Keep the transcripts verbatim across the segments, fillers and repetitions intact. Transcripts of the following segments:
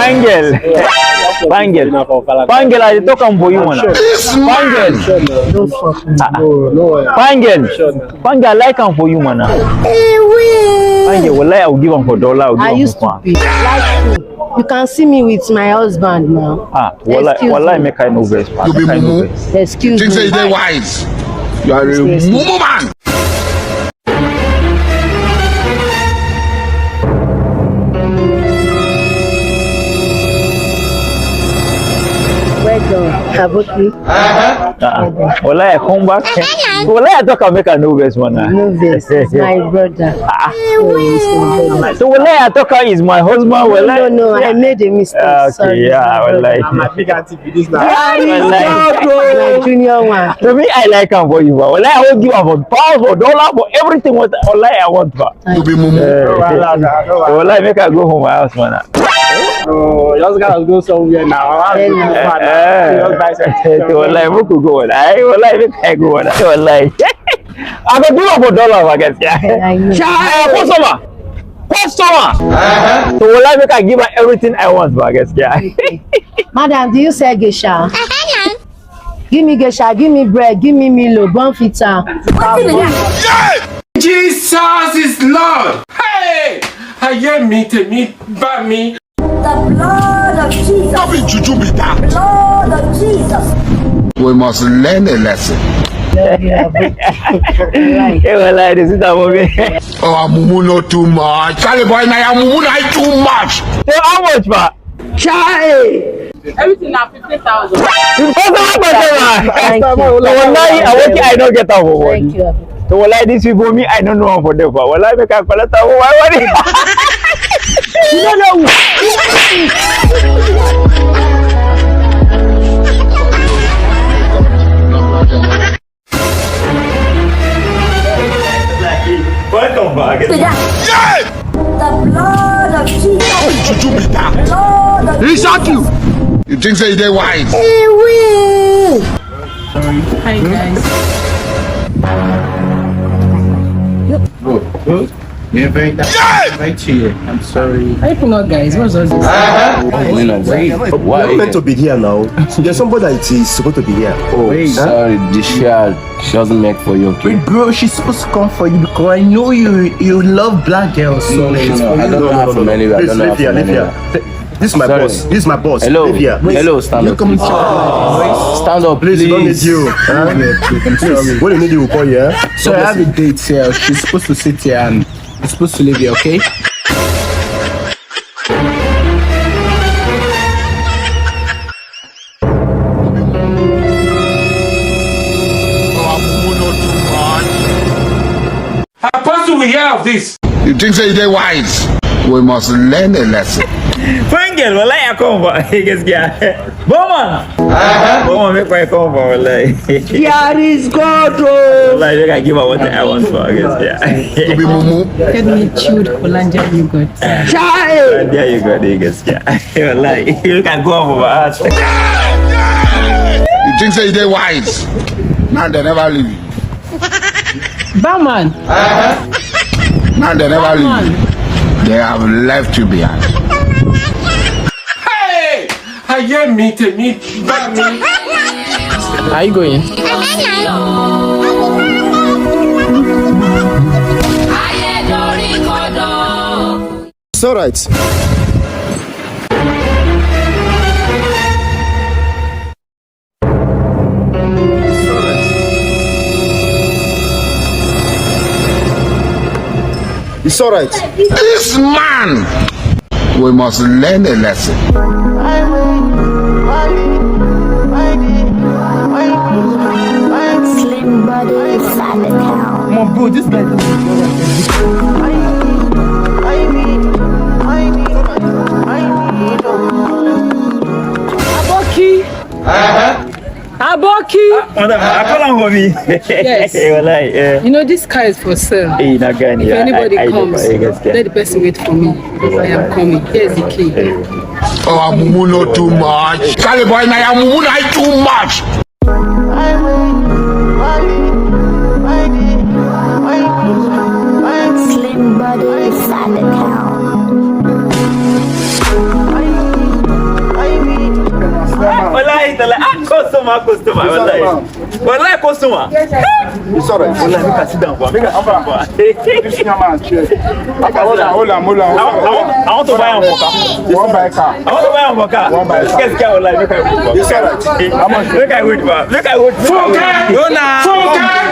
Fine girl. Fine girl. Fine girl, I dey talk am for you, man. Fine girl. No fuck me. No, no. Fine girl. Fine girl, I like am for you, man. Fine girl, wallahi, I will give am for dollar. I will give am used for to be like you. You can see me with my husband now. Ah, wallahi, Excuse wallahi, me. Make I no vex, man. You be Make I no mumu. Vex. Excuse Think say you me. dey wise. You are a mumu man. Well done, Aboki. Uh-uh. Wallahi, I come back. Wallahi, I talk am make I no vex, man. No vex, it's my brother. Oh, it's my brother. So wallahi, I talk am is my husband. No, Wallahi. no, no, I made a mistake. Ah, okay, Sorry, yeah, my brother. wallahi. I'm a big auntie for this now. Wallahi. My junior one. To me, I like am for you, but wallahi, I will give am for pounds, for dollar, for everything. What wallahi, I want, but You be mumu. Wallahi, make I go home my house, man. So, just gotta go somewhere now. I have to go far now. Just buy something. Wallahi, make we go. Wallahi, wallahi, make I go. Wallahi, wallahi. I go do am for dollar, I guess. Yeah. I know. Chai, customer, customer. So wallahi, make I give her everything I want, I guess. Yeah. Madam, do you sell geisha? Give me geisha, give me bread, give me Milo, Bonfita. Jesus is Lord. Hey! Ayé mi tèmi bá mi. The blood of Jesus. No be juju be that. Blood of Jesus. We must learn a lesson. Hey, wallahi, this is that movie. Oh, mumu no too much. Charlie boy, na your mumu na too much. So how much, ma? Chai! Everything na fifty thousand. Customer, customer. Thank you. So wallahi, I want I don't get am for Thank money. You. So wallahi, these people, me, I don't know am for them. But wallahi, make I collect am for my money. You don't know. Welcome back. The blood of Jesus. Juju be that. Blood of He shock you. You think say you dey wise? Hi guys. Bro, bro, you're very nice. Right here. I'm sorry. How you not guys? What's all this? Why? You're not meant to be here now. There's somebody that is supposed to be here. Oh, Wait. Sorry, the share doesn't make for you, okay? Wait, bro, she's supposed to come for you because I know you you love black girls. So no, no, no, I don't have from anywhere. I don't have from anywhere. This is my boss. This is my boss. Hello. Leave here. Hello, stand up. Stand up, please. Please, you don't need you. Huh? Please, when you need you, we'll call you. Huh? So I have a date here. She's supposed to sit here and you're supposed to leave here, okay? Apostle will hear of this. You think say you dey wise? We must learn a lesson. Fine girl, wallahi, I come for. Gaskiya. Boma. Boma, make I come for, wallahi. There is God. Oh. Wallahi, make I give her what I want for. Gaskiya. You be mumu. Get me chilled Hollandia yogurt. There you go, gaskiya. Wallahi, you can go for my house. You think say you dey wise? Now they never leave you. Barman. Now they never leave you. They have left you behind. Hey! Ayé mi tèmi bá mi. Are you going? It's alright. It's alright. This man, we must learn a lesson. Slim body, fat town. Come on, bro, this guy. Aboki. Aboki. Madam, I call am for me. Yes. Hey, wallahi, eh. You know this car is for sale. Hey, that guy, If yeah, anybody I, I, comes, I, I, I, let the person wait for me. I am coming. Here's the key. Oh, mumu not too much. Charlie boy, now your mumu not too much. Slim body, fat town. Customer, customer, wallahi. Wallahi, customer. It's alright. Wallahi, make I sit down, bro. Make I sit down, bro. This young man, cheers. Hold on, hold on, hold on, hold on. I want, I want, I want to buy a car. One buy car. I want to buy a car. One buy car. Let's get, wallahi, make I wait, bro. It's alright. How much? Make I wait, bro. Make I wait. Four car. No, nah. Four car.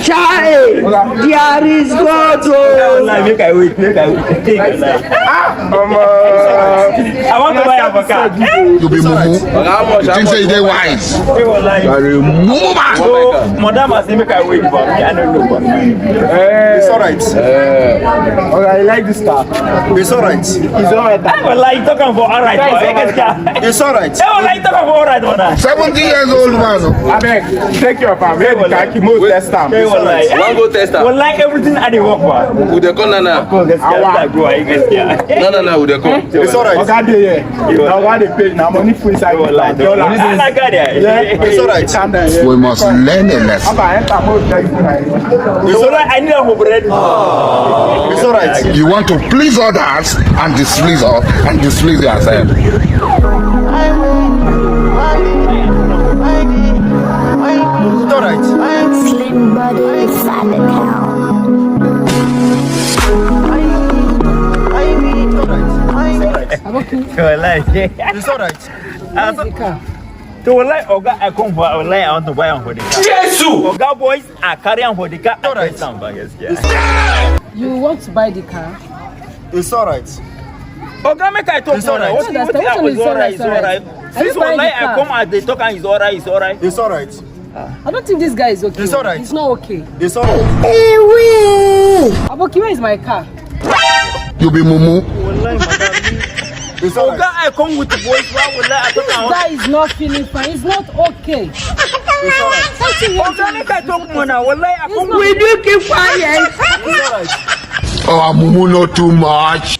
Chai, there is God, oh. Wallahi, make I wait, make I wait. Take your life. Omo. I want to buy a car. You be mumu. Oga, how much? You think say you dey wise? Say wallahi. You are a mumu man. So, madam, I say make I wait, but me, I don't know, but Eh. It's alright. Oga, I like this car. It's alright. It's alright. Hey, wallahi, talk am for alright, but I get car. It's alright. Hey, wallahi, talk am for alright, but now. Seventy years old man. Abeg, take your farm. Here the car, keep most test am. Hey, wallahi. Wan go test am. Wallahi, everything I dey work for. We dey call Nana. Awa. Go, I guess, yeah. No, no, no, we dey come. It's alright. Oga dey here. Na oga dey pay. Na money full inside the bank. Dollar. Ah, na God, yeah. Yeah. It's alright. Calm down, yeah. We must learn a lesson. Papa, enter, mo tell you, right? It's alright. I need a bread. It's alright. You want to please others and displease us and displease yourself. It's alright. Slim body, fat town. It's alright. Wallahi. It's alright. Where is the car? So, wallahi, oga, I come for, wallahi, I want to buy am for the car. Jesus! Oga, boys, I carry am for the car. It's alright. I test am, but yes, yeah. You want to buy the car? It's alright. Oga, make I talk. It's alright. What you think? It's alright. It's alright. Since, wallahi, I come as they talk and it's alright. It's alright. I don't think this guy is okay. It's alright. He's not okay. It's alright. Aboki, where is my car? You be mumu. Wallahi, madam. It's alright. Oga, I come with the boys. Why would I? This guy is not feeling fine. He's not okay. It's alright. Oga, make I talk more now. Wallahi, I come with. Will you keep quiet? It's alright. Oh, mumu, not too much.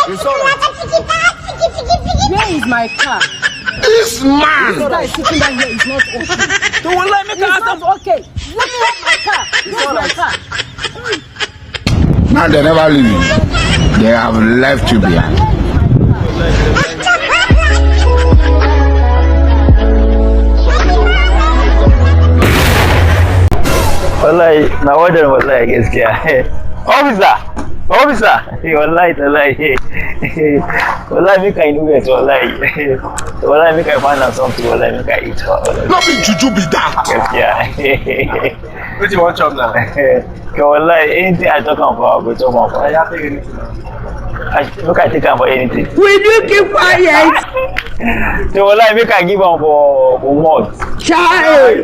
It's alright. Where is my car? This man. This guy sitting down here is not okay. So, wallahi, make I ask am. He's not okay. Let me have my car. Where's my car? Now they never leave you. They have left you behind. Wallahi, na wajen, wallahi, gaskiya. Officer! Officer! Wallahi, tallahi. Wallahi, make I do it, wallahi. Wallahi, make I find out something, wallahi, make I eat, wallahi. No be juju be that. Gaskiya. Wetin you wan chop now? Okay, wallahi, anything I talk am for, I go chop am for. I, make I take am for anything. Will you keep quiet? So, wallahi, make I give am for, for malt. Chai!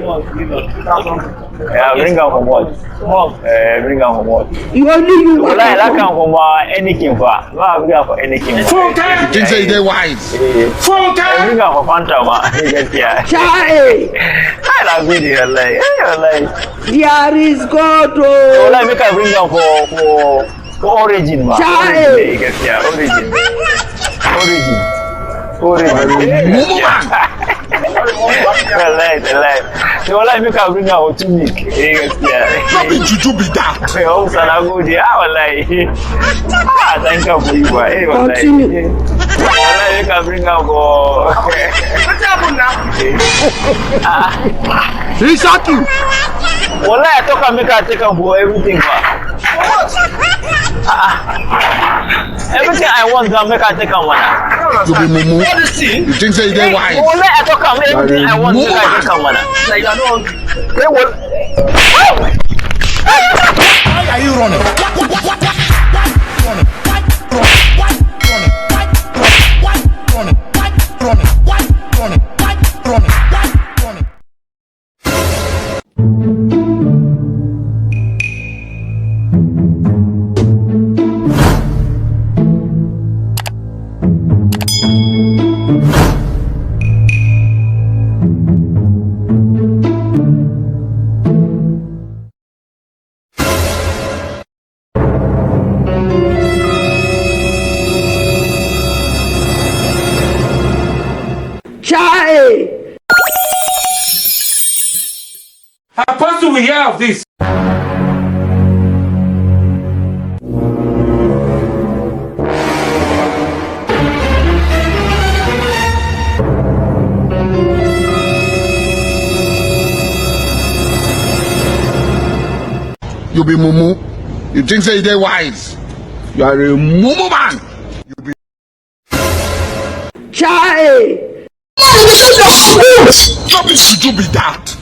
Yeah, bring am for malt. Malt. Eh, bring am for malt. You only you. So, wallahi, I like am for my anything for. No, I bring am for anything. Funke! You think say you dey wise? Eh, Funke! I bring am for Fanta, ma. Yes, yeah. Chai! I like good, wallahi. Eh, wallahi. There is God, oh. Wallahi, make I bring am for, for, for Origin, ma. Chai! Origin, eh, gaskiya, Origin. Origin. Origin. Mumu man. Wallahi, wallahi. So, wallahi, make I bring am for Tunic. Eh, gaskiya. No be juju be that. Eh, oh, sana gode. Ah, wallahi. Ah, thank God for you, boy. Eh, wallahi. Continue. Wallahi, make I bring am for. Wetin happen now? Ah. He shock you. Wallahi, I talk am make I take am for everything, ba. Ah. Everything I want, na make I take am, man. You be mumu. All this thing. You think say you dey wise? Wallahi, I talk am anything I want, make I take am, man. Like, I don't. Hey, what? Why are you running? What, what, what, what, what, what, running? Why running? Why running? Why running? Why running? Why running? Why running? Why running? Why running? Chai! Apostle, we hear of this. You be mumu. You think say you dey wise? You are a mumu man. You be. Chai! What be juju be that?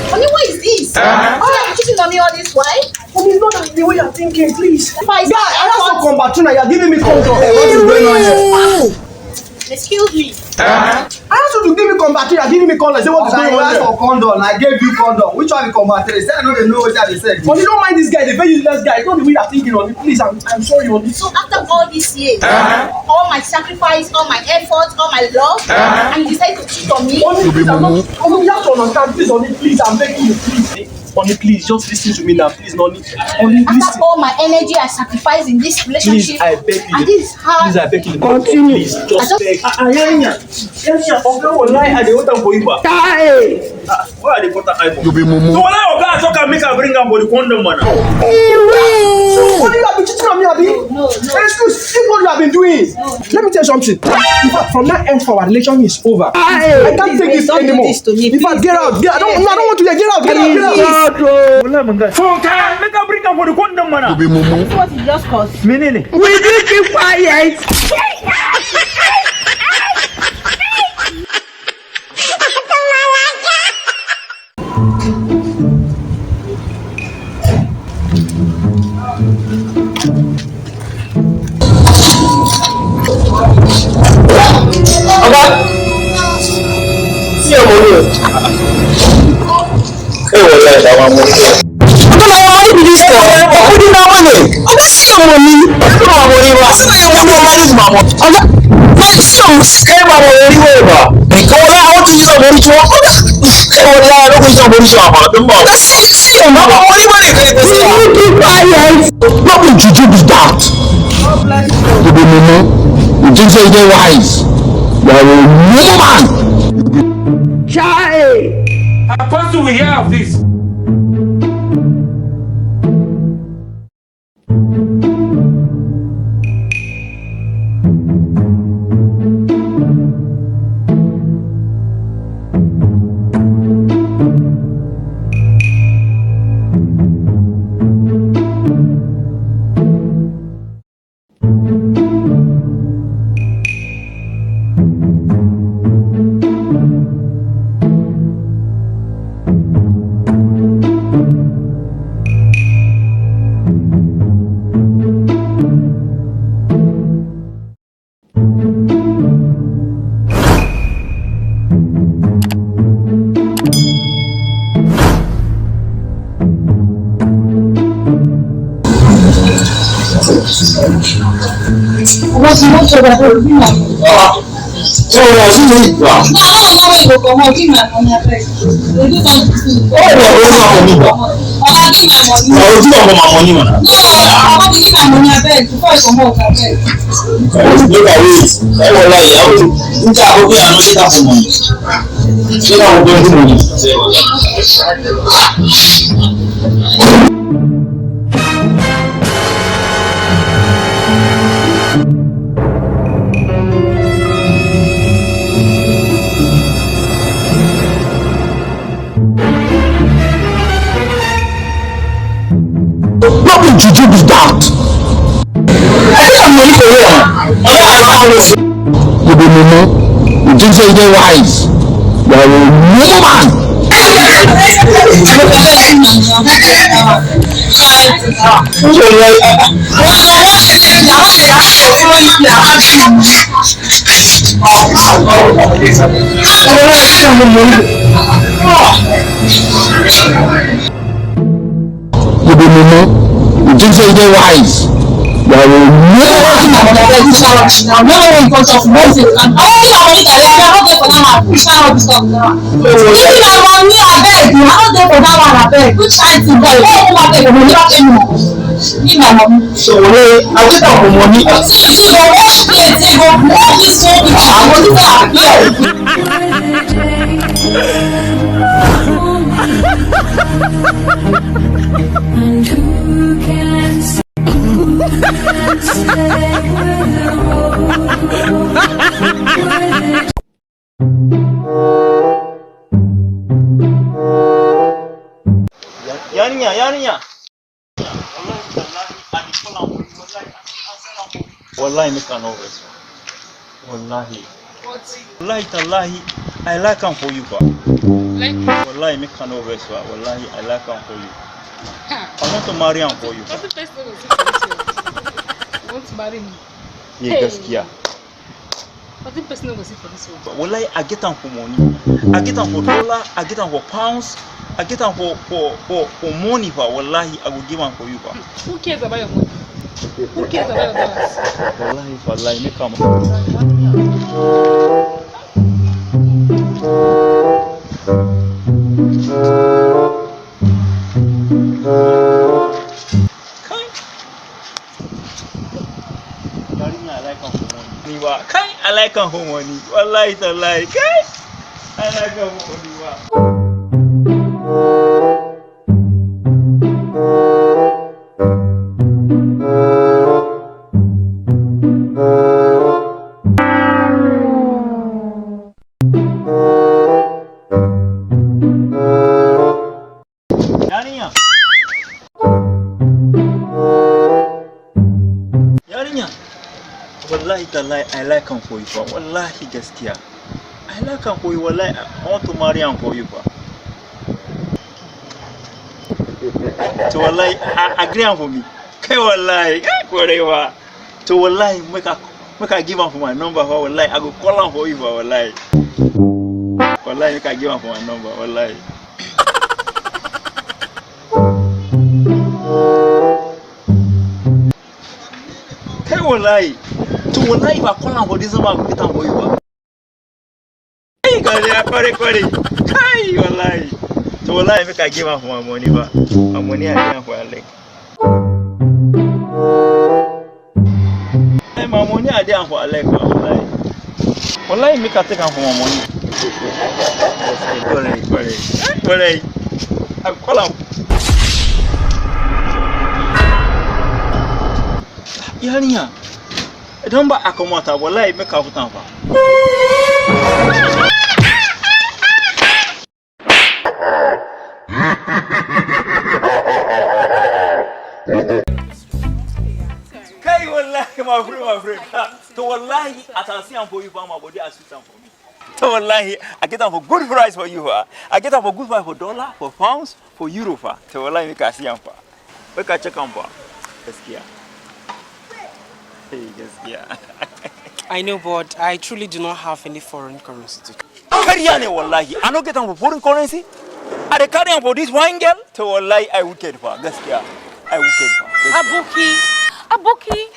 Honey, what is this? Why are you cheating on me all this while? Honey, it's not the way you're thinking, please. If I Guy, I have to come back to now. You're giving me condom. Hey, what is going on here? Excuse me. I asked you to give me condom. You're giving me condom. Say what is going on here? I asked for condom. I gave you condom. Which one be condom? Say I don't know what I said. But you don't mind this guy, the very useless guy. It's not the way you're thinking on it. Please, I'm, I'm sorry on this. So after all these years, all my sacrifice, all my efforts, all my love, and you decide to cheat on me? Honey, please, I'm not, honey, you have to understand. Please, honey, please, I'm begging you, please. Honey, please, just listen to me now, please, honey. Honey, after listen. All my energy I sacrifice in this relationship, please, I beg you. And this is hard. Please, I beg you. Continue. Please, just beg. Ah, ah, yeah, yeah. Yes, sir. Oga, wallahi, I dey wait am for you, ba. Kai! Ah, why I dey cut am eye for? You be mumu. So, wallahi, Oga, I talk am, make I bring am for the condom, man. So, what you have been cheating on me, abi? No, no, no. Excuse, see what you have been doing. No. Let me tell you something. In fact, from now end, our relation is over. Kai! I can't take this anymore. Please, don't do this to me. In fact, get out. Get, I don't, no, I don't want to hear. Get out, get out, get out. Please. Get out, oh. Wallahi, man, guy. Funke, make I bring am for the condom, man. You be mumu. This is what you just caused. Menene? Will you keep quiet? Oga, see your money. Hey, wallahi, that one money. Oga, na your money be this for? Oga, na money. Oga, see your money. Oga, na money, ma. See na your money, ma. Oga, na see your money. Hey, ma, money, ma. Because I want to use your money to work. Oga, hey, wallahi, I don't go use your money to work. Don't worry. Oga, see, see your money. Mama, money, money, money, money. You keep quiet. No be juju be that. You be mumu. You think say you dey wise? You are a mumu man. Chai! Apostle, we hear of this. Oga, give my money, man. No, I want to give my money, abeg, before I comot, abeg. Make I wait. I won't lie. I will. Nja, I will pay another for money. Say that will bring money. No be juju be that. I get money for where? You be mumu. You think say you dey wise? You are a mumu man. You be mumu. You think say you dey wise? You are a mumu. Which kind thing, boy? Why you come out there for money? Never pay me. Give my money. So, wale, I get am for money. So, wash plate, they go wash this whole thing. I go do that. And who can say, who can say Yarinya, yarinya. Wallahi, make I no vex. Wallahi. Wallahi, tallahi, I like am for you, ba. Like? Wallahi, make I no vex, ba. Wallahi, I like am for you. I want to marry am for you, ba. What if person no go see for this one? You want to marry me? Yeah, gaskiya. Wetin person no go see for this one? Wallahi, I get am for money. I get am for dollar. I get am for pounds. I get am for for for for money, fa. Wallahi, I go give am for you, fa. Who cares about your money? Who cares about your dollars? Wallahi, wallahi, make am. Kai. Yarinya, I like am for money. Ni ba. Kai, I like am for money. Wallahi tallahi. Kai. I like am for money ba. Yarinya. Yarinya. Wallahi tallahi, I like am for you, fa. Wallahi gaskiya. I like am for you, wallahi. I want to marry am for you, fa. So wallahi, I agree am for me. Kai wallahi, kai kwarai ba. To wallahi, make I make I give am for my number, fa, wallahi. I go call am for you, fa, wallahi. Wallahi, make I give am for my number, wallahi. Kai wallahi. To wallahi, if I call am for this number, I go get am for you, fa. Hey, kwarai, kwarai, kwarai. Kai, wallahi. So, wallahi, make I give am for my money, ba. My money, I give am for Alek. Hey, my money, I give am for Alek, ba, wallahi. Wallahi, make I take am for my money. Kwarai, kwarai. Kwarai. I call am. Yarinya. Don ba a comot, wallahi, make I put am fa. Kai wallahi, my friend, my friend. Ah, to wallahi, as I see am for you, fa, my body as sweet am for me. To wallahi, I get am for good price for you, ah. I get am for good price for dollar, for pounds, for euro, fa. To wallahi, make I see am fa. Make I check am fa. Gaskiya. Hey, gaskiya. I know, but I truly do not have any foreign currency to. Kariya ne wallahi. I no get am for foreign currency. I dey carry am for this fine girl. To wallahi, I wicked fa. Gaskiya. I wicked fa. Gaskiya. Aboki, Aboki,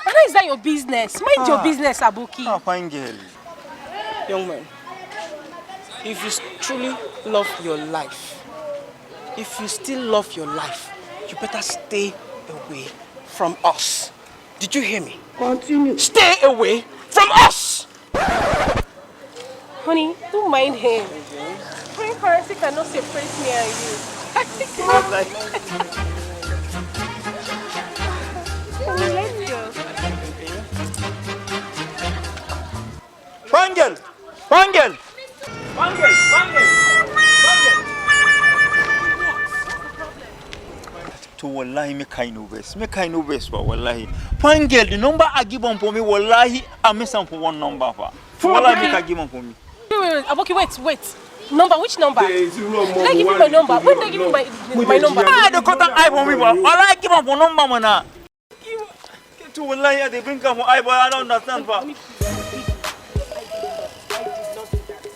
and how is that your business? Mind your Ah. business, Aboki. Ah, fine girl. Young man, if you truly love your life, if you still love your life, you better stay away from us. Did you hear me? Continue. Stay away from us! Honey, don't mind him. Foreign currency cannot separate me and you. Let's go. Fine girl! Fine girl! Fine girl! Fine girl! Fine girl! To wallahi, make I no vex. Make I no vex, but wallahi. Fine girl, the number I give am for me, wallahi, I miss am for one number, fa. Wallahi, make I give am for me. Wait, wait, wait. Aboki, wait, wait. Number, which number? Did I give you my number? When did I give you my, my number? Ah, they cut an eye for me, but wallahi, give am for number, man. To wallahi, they bring am for eye, but I don't understand, fa.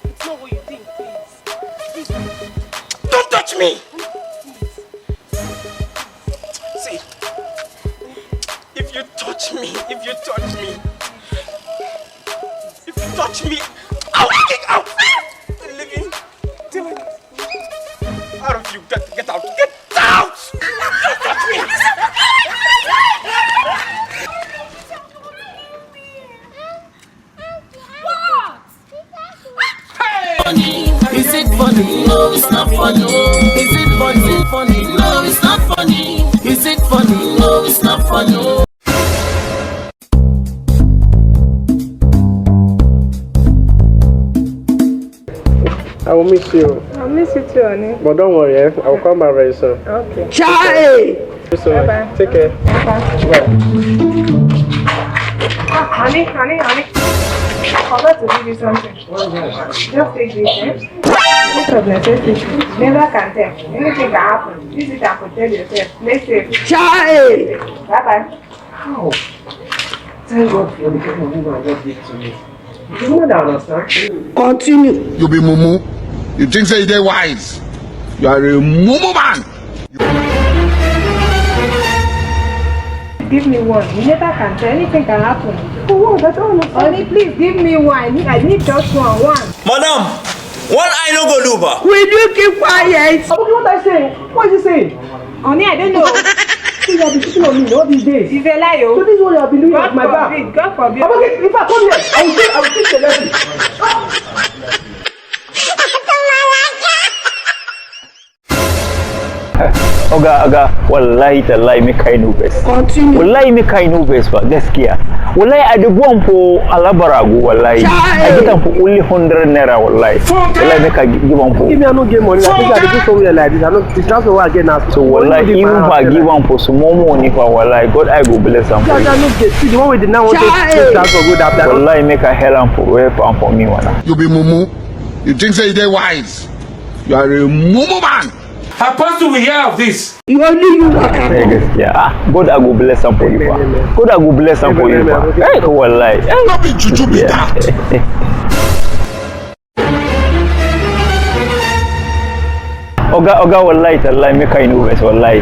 It's not what you think, please. Don't touch me! See, if you touch me, if you touch me, if you touch me, I'll kick out the living daylight out of you. Get, get out! Get out! Don't touch me! Is it funny? No, it's not funny. Is it funny? No, it's not funny. Is it funny? No, it's not funny. I will miss you. I'll miss you too, honey. But don't worry, eh? I will come back very soon. Okay. Chai! Thank you so much. Bye-bye. Take care. Bye. Ah, honey, honey, honey. I forgot to give you something. Just take this, eh? This of necessity. Never can tell. Anything can happen. Use it and protect yourself. Play safe. Chai! Bye-bye. How? Thank God for the kind of woman God gave to me. You know that I understand. Continue. You be mumu. You think say you dey wise. You are a mumu man. Give me one. You never can tell. Anything can happen. For what? I don't understand. Honey, please give me one. I need, I need just one. One. Madam, one eye no go do ba. Will you keep quiet? Aboki, what are you saying? What is he saying? Honey, I don't know. So you have been cheating on me all these days. It's a lie, oh. So this is what you have been doing at my back. God forbid, God forbid. Aboki, in fact, come here. I will take, I will take your lesson. Oga, oga, wallahi tallahi, make I no vex. Continue. Wallahi, make I no vex ba, gaskiya. Wallahi, I dey go am for Alabarago, wallahi. Chai! I get am for only hundred naira, wallahi. Wallahi, make I gi-, give am for. If I no get money, I think I dey go somewhere like this. I no, the transfer wey I get now. So, wallahi, even if I give am for small money, for wallahi, God, I go bless am for you. I no get. See, the one wey dey now want to take transfer go that place. Wallahi, make I help am for, help am for me, wala. You be mumu. You think say you dey wise? You are a mumu man. Apostle, we hear of this. You only you waka. Eh, gaskiya. Ah, God, I go bless am for you, ba. Amen, amen. God, I go bless am for you, ba. Amen, amen. Hey, wallahi. Hey. No be juju be that. Oga, oga, wallahi, tallahi, make I no vex, wallahi.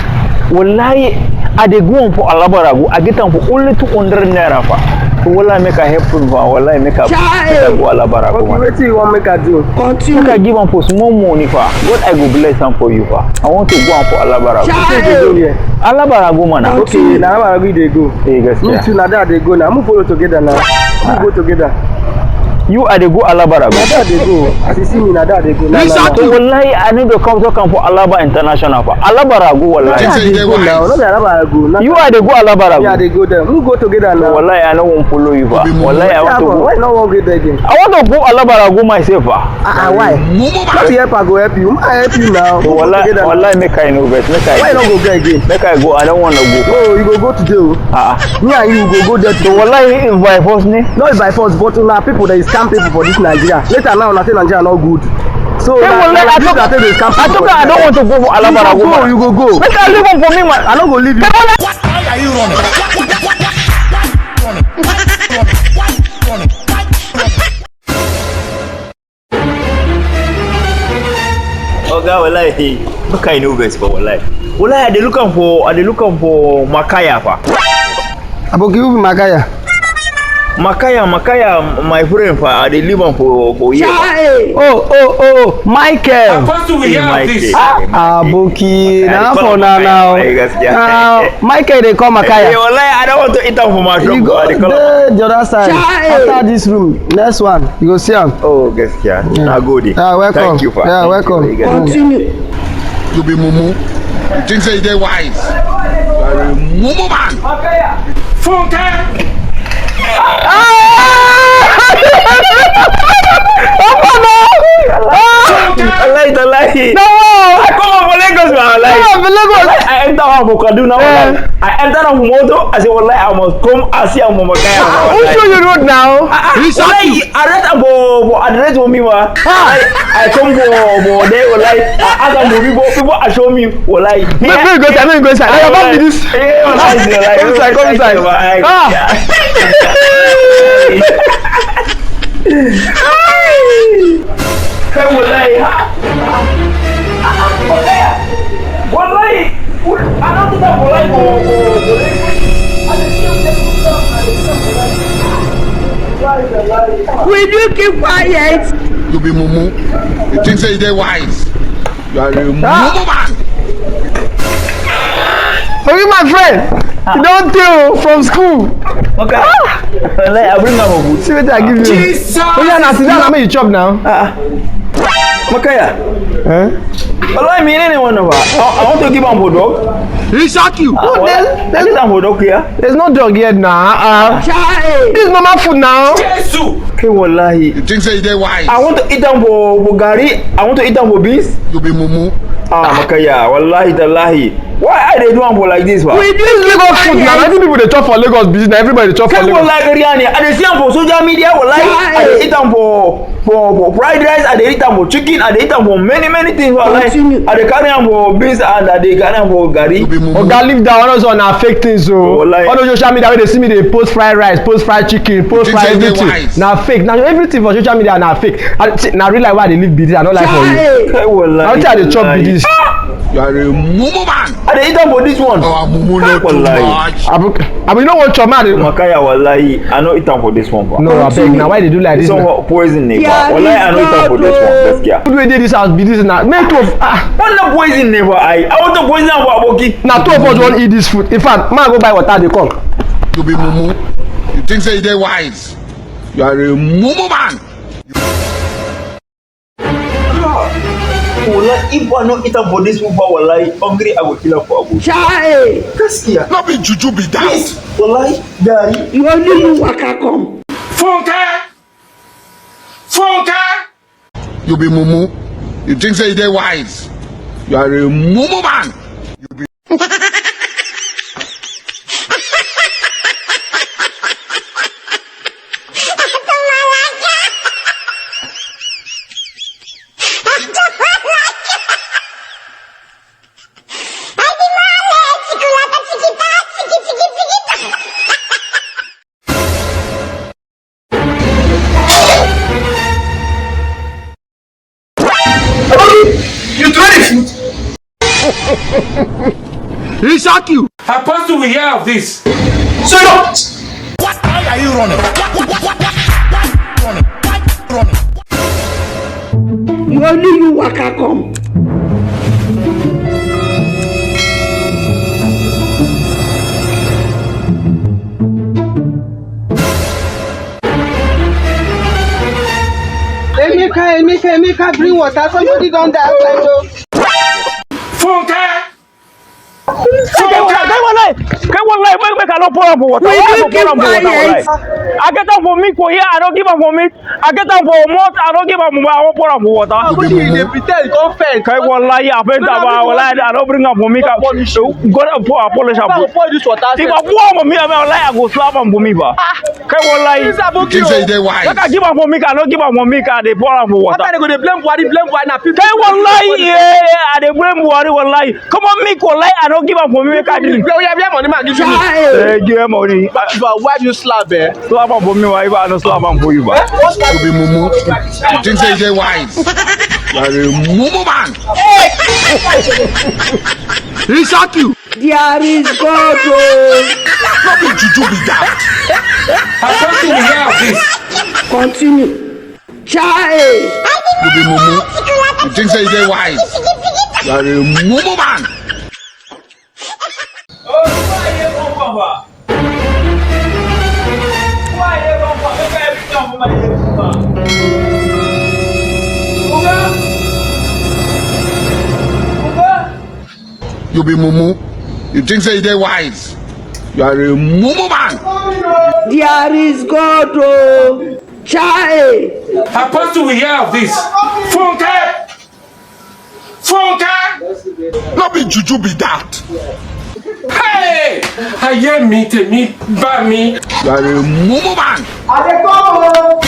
Wallahi, I dey go am for Alabarago. I get am for only two hundred naira, fa. So, wallahi, make I help you, fa. Wallahi, make I, make I go Alabarago, fa. Okay, wetin you want make I do? Continue. Make I give am for small money, fa. God, I go bless am for you, fa. I want to go am for Alabarago. Chai! Alabarago, man. Okay, na Alabarago you dey go. Eh, gaskiya. Me too, na there I dey go now. Make we follow together now. Make we go together. You, I dey go Alabarago. Na there I dey go. As you see me, na there I dey go. Na, na, na. So, wallahi, I no dey come talk am for Alaba International, fa. Alabarago, wallahi. Na there I dey go now. No be Alabarago. Na you, I dey go Alabarago. Yeah, I dey go there. Make we go together now. Wallahi, I no wan follow you, fa. Wallahi, I want to go. Why you no wan go there again? I want to go Alabarago myself, fa. Ah, ah, why? Not help, I go help you. I help you now. So, wallahi, wallahi, make I no vex. Make I go. Why you no go there again? Make I go. I don't wanna go. No, you go go today, oh. Ah. Me and you go go there today. So, wallahi, if by force, ne? Not by force, but una people dey scam people for this Nigeria. Later now, una say Nigeria no good. So, hey, na, wallahi, na, I told you, I told you I don't want to go for Alabarago. You go go, you go go. Make I leave am for me, man. I no go leave you. Why are you running? Why, why, why, why, why, why you running? Why you running? Why you running? Oga, wallahi, make I no vex, but wallahi. Wallahi, I dey look am for, I dey look am for Makaya, fa. Aboki, who be Makaya? Makaya, Makaya, my friend, fa, I dey leave am for, for here, fa. Chai! Oh, oh, oh, Michael. Apostle, we hear of this. Hey, Michael. Ah, Aboki, na for na now. Hey, guys, yeah. Now, Michael dey call Makaya. Hey, wallahi, I don't want to eat am for my shop. You go, I dey call am. The other side. Chai! After this room, next one, you go see am. Oh, gaskiya. Yeah. Na good. Yeah, welcome. Thank you, fa. Yeah, welcome. Thank you. Continue. You be mumu. You think say you dey wise? You are a mumu man. Funke! Ah! Open up! Ah! Wallahi, tallahi. No! I come up for Lagos, man. Wallahi. Come up for Lagos. Wallahi, I enter one for Kaduna, eh, wallahi. I enter one for motor. I say, wallahi, I must come. I see am for Makaya, wallahi. Who show you road now? Ah, ah, wallahi, I read am for, for address for me, man. Ah. Wallahi, I come for, for there, wallahi. I ask am for people, people, I show me. Wallahi. Make, make we go inside, make we go inside. Like, wallahi, about this. Eh, wallahi, wallahi. Come inside, come inside. Ah! Hey, wallahi. Wallahi. I don't do that, wallahi. Will you keep quiet? You be mumu. You think say you dey wise? You are a mumu man. Oga, my friend, you don tey from school. Okay. Ah! Like, I bring am for good. See wetin I give you. Jesus! Oh, yeah, na sit down, na make you chop now. Ah. Makaya. Eh? Wallahi, me ne wannan ba. I, I want to give am for dog. He shock you. Ah, No, wallahi, there's, I give am for dog here. There's no dog yet now. Uh-uh. This is normal food now. Jesus. Okay, wallahi. You think say you dey wise? I want to eat am for, for gari. I want to eat am for beans. You be mumu. Ah, Makaya. Wallahi, tallahi. Why I dey do am for like this, wa? We dey Lagos food now. Every people dey chop for Lagos business. Everybody dey chop for Lagos. Wallahi, biryani. I dey see am for social media. Wallahi, I dey eat am for, for, for fried rice. I dey eat am for chicken. I dey eat am for many, many things. Wallahi, I dey carry am for beans and I dey carry am for gari. Oga, leave that one. All those one na fake things o. Wallahi. All those social media wey dey see me dey post fried rice, post fried chicken, post fried everything. Na fake. Na everything for social media na fake. I, see, na real life wey I dey live be this. I no lie for you. Wallahi. Na wetin I dey chop be this. You are a mumu man. I dey eat am for this one. Our mumu no too much. Abi, abi you no wan chop, man? Makaya, wallahi, I no eat am for this one, ba. No, abeg, na why you dey do like this? This one poison me, ba. Wallahi, I no eat am for this one, gaskiya. Food wey dey this house be this na. Make two of, ah. What na poison me, ba? I, I want to poison am for aboki. Na two of us wan eat this food. In fact, man, go buy water, dey come. You be mumu. You think say you dey wise? You are a mumu man. Wallahi, if I no eat am for this one, wallahi, hungry, I go kill am for Abuja. Chai! Gaskiya. No be juju be that. Yes, wallahi, gari. You only you waka come. Funke! Funke! You be mumu. You think say you dey wise? You are a mumu man. You be You throw the food. He shock you. Apostle will hear of this. So you don't. Why are you running? Why, why, why, why, why, why running? Why running? You only you waka come. Emeka, Emeka, Emeka, bring water. Somebody don die outside o. Funke! Funke! Kai wallahi, kai wallahi, make, make I no pour am for water. Why I go pour am for water, wallahi? I get am for me for here, I no give am for me. I get am for mouth, I no give am for mouth, I wan pour am for water. Wetin you dey pretend, come faint? Kai wallahi, I faint am, wallahi, I no bring am for me. Go pour, pour this water. If I pour am for me, I mean, wallahi, I go slap am for me, ba. Kai wallahi. This Aboki. You think say you dey wise? Make I give am for me, I no give am for me, I dey pour am for water. After they go dey blame Buhari, blame Buhari, na people. Kai wallahi, yeah, I dey blame Buhari, wallahi. Come on, make wallahi, I no give am for me, make I drink. Where, where, where money man give you? Chai. Eh, give am money. But, but why do you slap, eh? Slap am for me, why? If I no slap am for you, ba. Eh? What's that? You be mumu. You think say you dey wise? You are a mumu man. He shock you. There is God o. No be juju be that. Apostle will hear of this. Continue. Chai. You be mumu. You think say you dey wise? You are a mumu man. You be mumu. You think say you dey wise? You are a mumu man. There is God o. Chai. Apostle will hear of this. Funke! Funke! No be juju be that. Hey! Ayé mi, tèmi bá mi. You are a mumu man. I dey come o.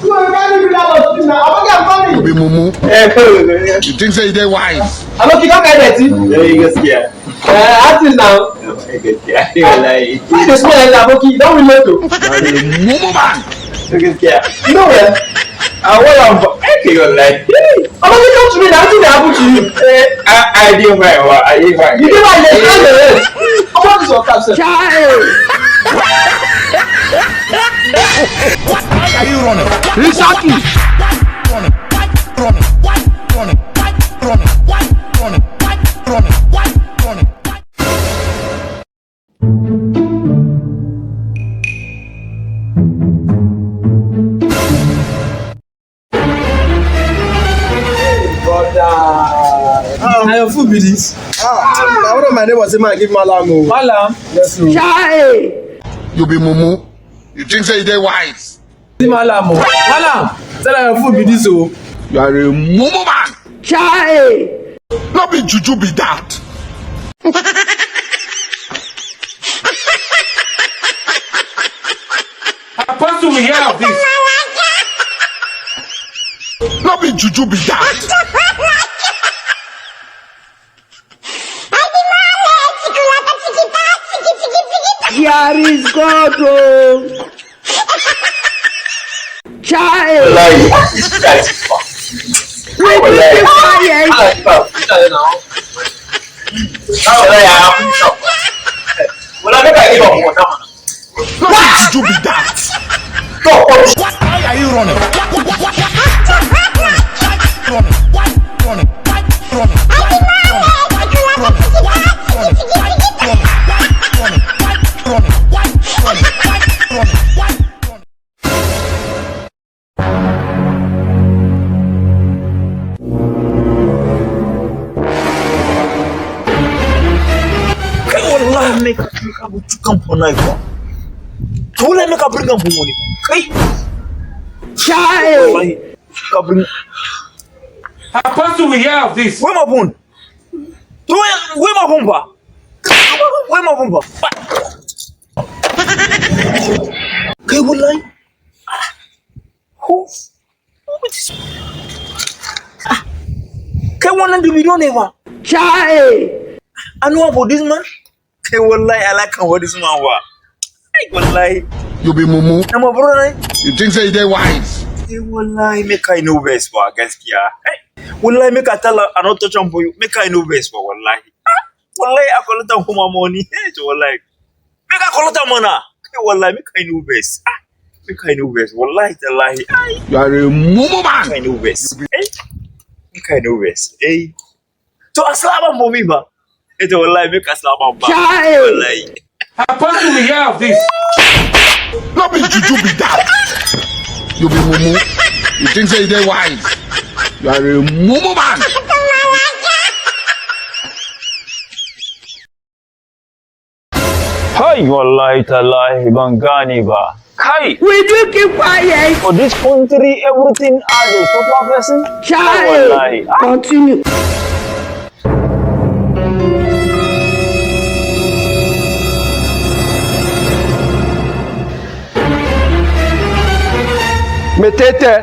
You go carry me out of this now. Aboki, I'm coming. You be mumu. You think say you dey wise? Aboki, come get dirty. Yeah, you go scare. Eh, artist now. Why you dey smell like that, Aboki? You don relate o. You are a mumu man. You know well. I want am for, okay, your life. Aboki, come to me now. Wetin dey happen to you? Eh, I, I dey fine, wa. I dey fine. You dey fine, you dey fine, yes. Come on, this your cap, sir. Why are you running? Exactly. Why running? Why running? Why running? Why running? Why running? Why running? Why running? Why running? This. Ah, na one of my neighbors say make I give Malam o. Malam. Yes o. Chai! You be mumu. You think say you dey wise? See Malam o. Malam, tell her your food be this o. You are a mumu man. Chai! No be juju be that. Apostle, we hear of this. No be juju be that. There is God o. Chai. Like, this guy is fuck. We do the fire. I like that. This guy now. Now, like, I have to stop. Well, I make I give up for that one. What did you be that? No, what? Why are you running? Why, why, why, why, why, why running? Why running? Why running? Why running? Why running? Why running? Why running? Why running? Why running? Why running? Kai wallahi make I make I go chook am for knife. Kai wallahi make I bring am for money. Kai. Chai. Wallahi make I bring. Apostle, we hear of this. Where my bone? Where, where my bone, ba? Where my bone, ba? Kai wallahi. Who? Who be this? Ah, kai wannan dubi don ne ba? Chai! I know about this man. Kai wallahi, I like how this man wa. Kai wallahi. You be mumu. Na my brother, eh? You think say you dey wise? Kai wallahi, make I no vex ba gaskiya. Hey, wallahi, make I tell her I no touch am for you. Make I no vex ba wallahi. Ah, wallahi, I collect am for my money. Hey, wallahi. Make I collect am, man. Hey, wallahi, make I no vex. Ah, make I no vex. Wallahi, tallahi. Ai. You are a mumu man. Make I no vex. Hey, make I no vex. Hey. So I slap am for me, ba. Hey, wallahi, make I slap am back. Chai. Wallahi. Apostle, we hear of this. No be juju be that. You be mumu. You think say you dey wise? You are a mumu man. Hai, wallahi tallahi, ban gane ba. Kai! We do keep quiet. For this country, everything are the super person. Chai! Wallahi. Ah. Continue. Metete.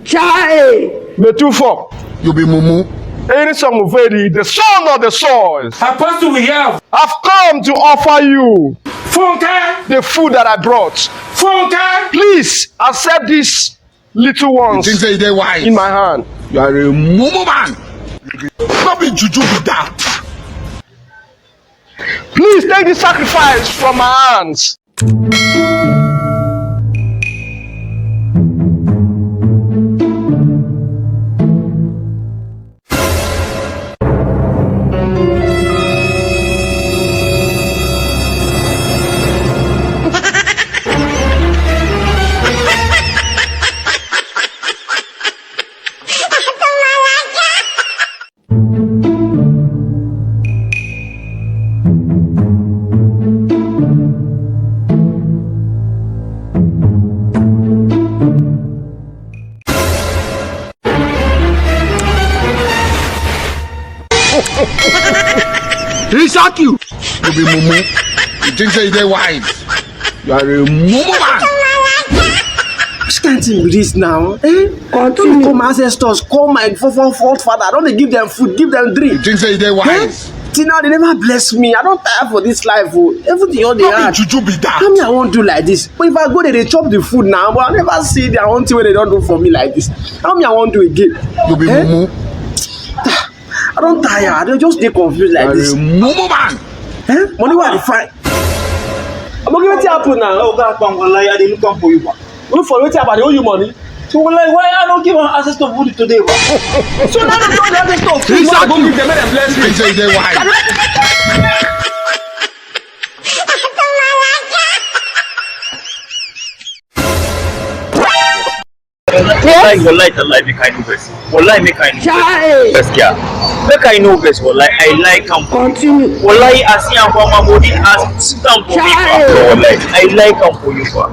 Chai! Metufo. You be mumu. Eri Samuveri, the son of the soil. Apostle, we have. I've come to offer you Funke. The food that I brought. Funke. Please accept these little ones. You think say you dey wise? In my hand. You are a mumu man. No be juju be that. Please take this sacrifice from my hands. He shock you. You be mumu. You think say you dey wise? You are a mumu man. Which kind thing be this now? Eh? Continue. Come ancestors, call my fore-, fore-, forefather. I don dey give them food, give them drink. You think say you dey wise? Eh? Till now, they never bless me. I don tire for this life o. Everything all dey hard. No be juju be that. How me I wan do like this? But if I go, they dey chop the food now. But I never see their own thing wey they don do for me like this. How me I wan do again? You be mumu. I don tire. I dey just dey confused like this. You are a mumu man. Eh? Money wey I dey find. Aboki, wetin happen now? Oh, God, come, wallahi, I dey look am for you, man. Look for wetin happen? I dey owe you money. So, wallahi, why I no give am access to food today, man? So now I don give them, make them bless me. He say they wise. Wallahi, wallahi, tallahi, make I no vex. Wallahi, make I no vex. Chai! Gaskiya. Make I know first, wallahi, I like am. Continue. Wallahi, I see am for my body, I sit am for me, Chai. Wallahi, I like am for you, fa.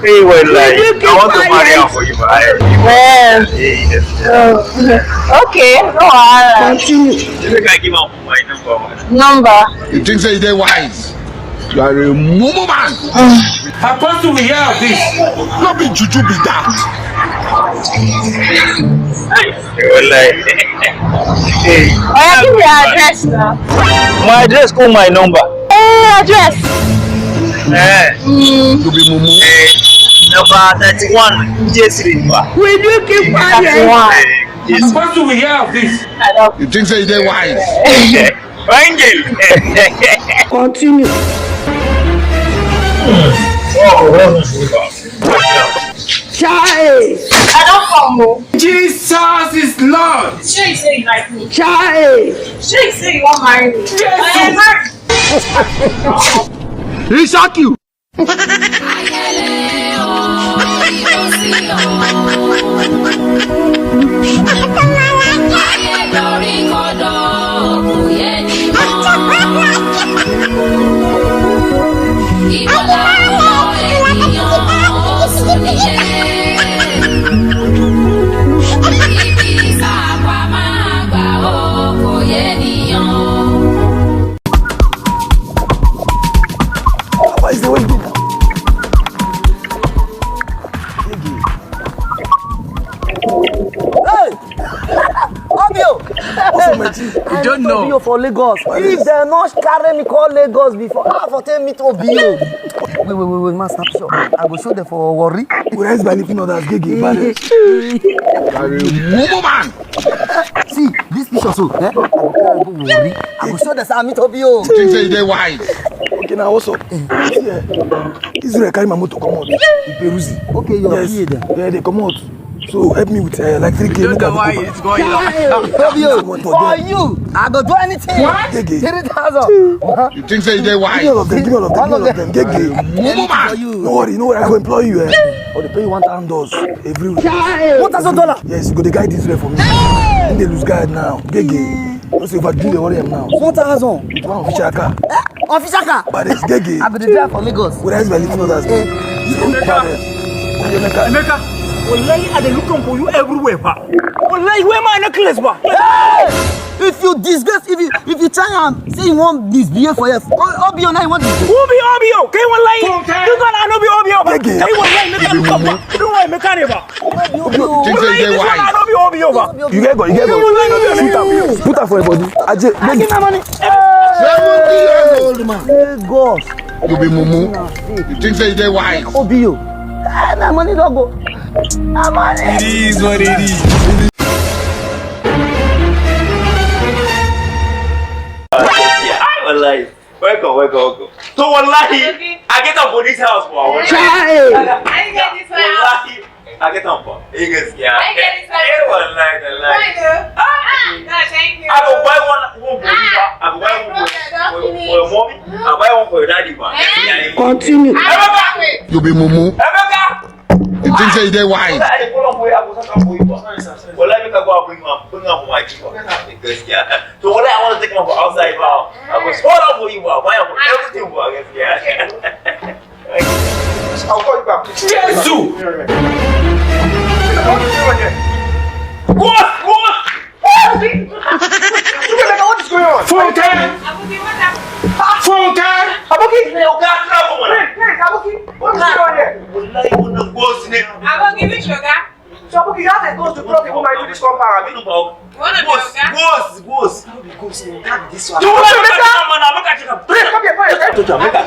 Hey, wallahi, I want to marry am for you, fa. I, well, hey, yes. Oh. Okay, no wahala. Continue. Make I give am my number, man. Number. You think say you dey wise? You are a mumu man. Apostle, we hear of this. No be juju be that. Hey, wallahi. Hey. Oya, give me your address now. My address, call my number. Eh, address. Eh. Mm. You be mumu. Eh, number thirty-one, J Street, ba. Will you keep quiet? Thirty-one. Eh, yes. Apostle, we hear of this. You think say you dey wise? Angel. Continue. Chai. I don come o. Jesus is Lord. Sure you say you like me? Chai. Sure you say you wan marry me? Yes. I am married. He shock you. Why is the way you do that? Hey! Obio! What's up, my G? You don't know. Obio for Lagos. If dem no carry me call Lagos before, I for take meet Obio. Wait, wait, wait, wait, man, snap shot. I go show them for Warri. We rise by lifting others, Gege, balance. Mumu man! See, this picture so, eh? I go carry go Warri. I go show them say I meet Obio. You think say you dey wise? Okay, now what's up? See, eh, Israel carry my motor comot. Iperuzi. Okay, your P A then. Yeah, they comot. So help me with, uh, like, three K. You don't know why it's going on. Hey, Obio, for you, I go do anything. What? Gege. Three thousand. You think say you dey wise? Give me all of them. Give me all of them. Give me all of them. Gege. Mumu man. No worry, no worry. I go employ you, eh? Or they pay you one thousand dollars every week. One thousand dollar? Yes, you go dey guide Israel for me. Hey! He dey lose guide now. Gege. Hey! Because if I do the worry am now. One thousand? With one official car. Eh? Official car? But it's Gege. I be the driver for Lagos. Whether it's by little others. Eh. Emeka. Emeka. Wallahi, I dey look am for you everywhere, pa. Wallahi, where my necklace, pa? Hey! If you disgrace, if you, if you try am, say you wan misbehave for here. O-, Obio now you want to Who be Obio? K one line. Funke. You gonna no be Obio, pa. Gege. K one line, make I look am, pa. You know why Emeka never? Think say you dey wise. You get gun, you get gun. Shoot am. Put am for your body. Aje, I give my money. Seventy years old man. Lagos. You be mumu. You think say you dey wise. Obio. Eh, my money don go. My money. It is what it is. Wallahi. Welcome, welcome, welcome. So wallahi, I get am for this house for our Chai! I get this house. Wallahi, I get am for. You guys, yeah. I get this house. Eh, wallahi, wallahi. Fine, though. Ah! Ah, no, thank you. I go buy one, one for you, ba. I go buy one for, for, for your mommy. I buy one for your daddy, ba. Eh? Continue. Emeka! You be mumu. Emeka! You think say you dey wise? I dey call am for you, I go sort am for you, ba. Wallahi, make I go and bring am, bring am for my chief, ba. Because, yeah. So wallahi, I want to take am for outside, ba. I go spoil am for you, ba. Buy am for everything, ba. Yes, yeah. I'll call you back. Jesus! What? What? Chukwuemeka, what is going on? Funke! Funke! Aboki! Hey, hey, Aboki, what is going on here? Wallahi, you wanna go, Sine? Aboki, which sugar? So, Aboki, you have a ghost to drop people my this compound, abi? What a Ghost, joker. Ghost, ghost. How be ghost? No, how be this one? You wanna make a man, make a chicken. Please, come here, come here. Touch am, make a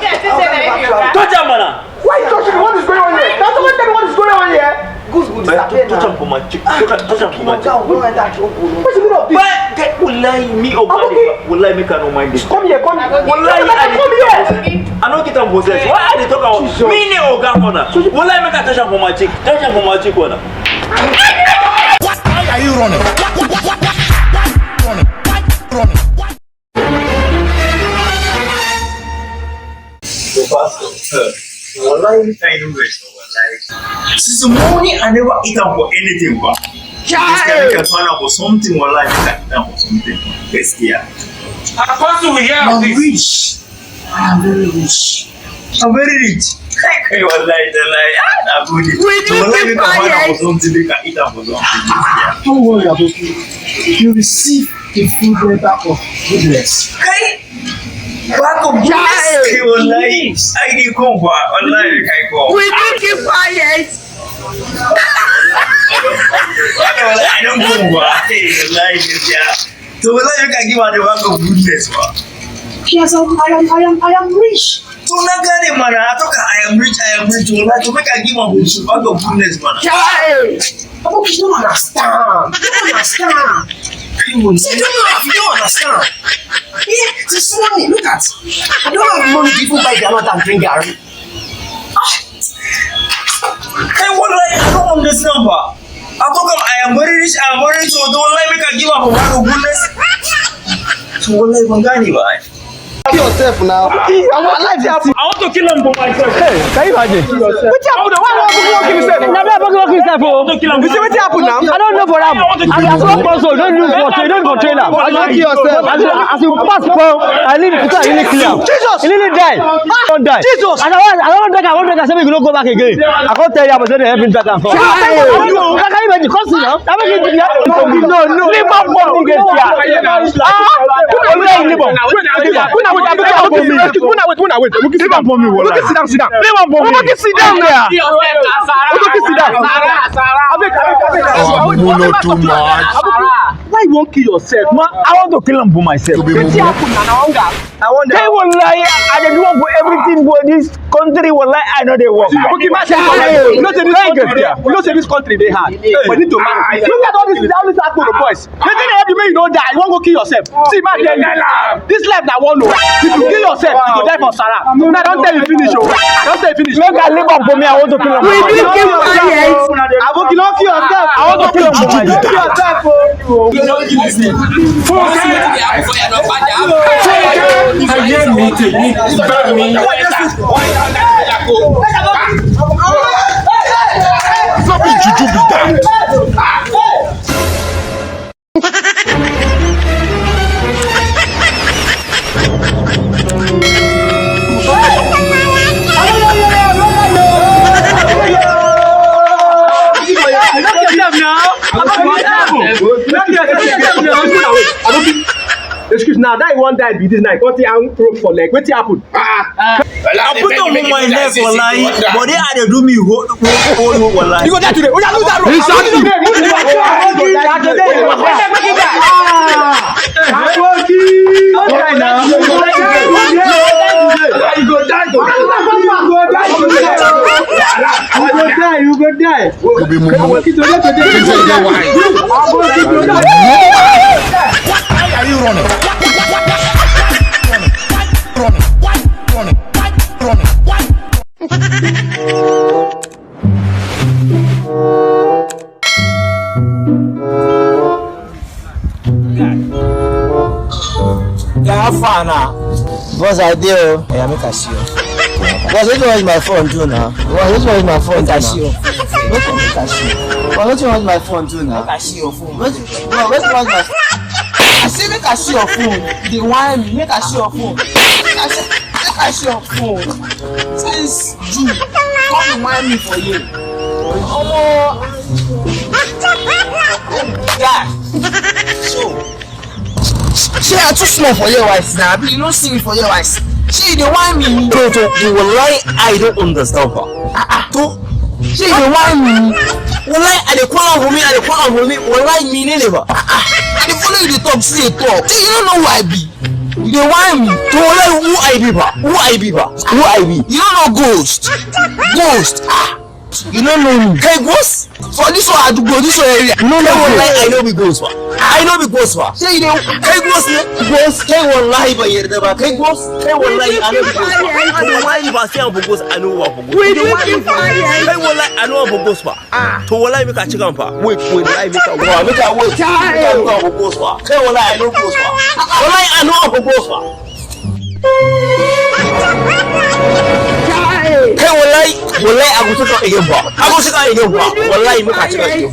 Touch am, man. Why you touching me? What is going on here? Can someone tell me what is going on here? Ghost go disappear now. Touch am for my chick. Touch am, touch am for my chick. What is the meaning of this? Why? Wallahi, me, Oga, Aboki. Wallahi, make I no mind this. Come here, come here. Wallahi, I come here. I no get am possess. Why I dey talk am? Jesus. Me ne Oga corner. Wallahi, make I touch am for my chick. Touch am for my chick corner. What? Why are you running? What? What? What? What? Why running? Why running? Why? So fast, sir. Wallahi, I know this. Wallahi. Since morning, I never eat am for anything, but This guy make a find out for something or like that, that for something. Gaskiya. Apostle, we hear of this. Rich. I am very rich. I'm very rich. Kai, wallahi, tallahi. Ah, na good. Will you keep quiet? Something, they can eat am for something. Don't worry about it. You receive the full letter of goodness. Kai, back of goodness. Kai, wallahi. I dey come for. Wallahi, I come. Will you keep quiet? Wallahi, I don't come for. Hey, wallahi, yeah. So wallahi, you can give her the back of goodness, man. Yes, I am, I am, I am, I am rich. So na gane mana, I talk I am rich, I am rich. So like to make I give am the back of goodness, man. Chai! Aboki, you don't understand. You don't understand. You don't know if you don't understand. Yeah, this morning, look at. I don't have money to even buy the other and drink garri. Ah! Kai, wallahi, I don't understand, ba. I talk am, I am very rich, I am very rich, so don't like make I give am for one goodness. So wallahi, ban gane ba. Kill yourself now. I want life to happen. I want to kill him for myself. Hey, can you imagine? Wetin happen now? Why you wan kill yourself? Na me wan kill yourself o. You see wetin happen now? I don't know for am. As I walk for so, don't look for, don't look for trailer. I wan kill yourself. As you, as you pass for, I need to really clear. Jesus! He really die. Don't die. Jesus! And I want, I want to take, I want to take, I say we no go back again. I can't tell you, but say they help me drag am come. Hey! Can you imagine? Come see now. That make it clear. No, no. Leave am for me, get here. Ah, put am for me. Wait, wait, wait, wait, wait, wait, wait, wait, wait, sit down, sit down. Leave am for me, wallahi. Sit down, sit down. Leave am for me. Sit down there. Sit down. Abeg, abeg, abeg. Our mumu no too much. Why you wan kill yourself? Ma, I want to kill am for myself. Wetin happen na? Na hunger. I wonder. Hey, wallahi, I dey do work for everything for this country. Wallahi, I no dey work. Okay, ma, you know say this country dey, you know say this country dey hard. But you need to manage. Look at all this, all these Akporo boys. Wetin dey help you make you no die? You wan go kill yourself? See, ma, tell you, this life na one o. If you kill yourself, you go die for Sahara. Now I don tell you finish o. I don tell you finish. Make I leave am for me. I want to kill am. We dey kill quiet. Aboki, no kill yourself. I want to kill am for myself. Kill yourself o. No be juju be that. Excuse, now that you wan die be this night, come take hand rope for leg. Wetin happen? Ah, I put on my neck for lie, but they are dey do me ho ho ho ho for lie. You go die today. Oya, lose that rope. Exactly. Aboki. Aboki. Aboki. Aboki. Aboki. You go die today. You go die today. You go die today. You go die. You go die. You be mumu. Aboki, today, today, you go die. Aboki, today. Why are you running? Running. Why running? Why running? Why running? Guy, how far now? Boss, I dey o. Yeah, make I see you. Boss, wetin you want my phone do now? Boss, wetin you want my phone do now? Make I see you. Wetin make I see you? Boss, wetin you want my phone do now? Make I see your phone. Wetin, boss, wetin you want my phone? I say make I see your phone. You dey whine me. Make I see your phone. I say make I see your phone. Since June, come remind me for here. Omo. Guy, so, shey I too small for your eyes now? Abi you no see me for your eyes? Shey you dey whine me? To, to, to, wallahi, I don't understand, ba. Ah, ah, to, shey you dey whine me? Wallahi, I dey call am for me, I dey call am for me. Wallahi, me ne ne ba. Ah, ah, I dey follow you dey talk, see dey talk. Shey you no know who I be? You dey whine me? To, wallahi, who I be, ba? Who I be, ba? Who I be? You no know ghost? Ghost. Ah. You no know me. Kai ghost? For this one, I do go this one area. No, no, kai wallahi, I no be ghost, ba. I no be ghost, ba. Shey you dey kai ghost ne? Ghost. Kai wallahi, ban yarda ba. Kai ghost. Kai wallahi, I no be ghost, ba. Kai wallahi, if I say I be ghost, I know I be ghost. Kai wallahi, I know I be ghost, ba. Ah. To wallahi, make I check am, ba. Wait, wait, wallahi, make I wait. Make I wait. Make I know I be ghost, ba. Kai wallahi, I no ghost, ba. Wallahi, I know I be ghost, ba. Kai wallahi, wallahi, I go check am again, ba. I go check am again, ba. Wallahi, make I check am again.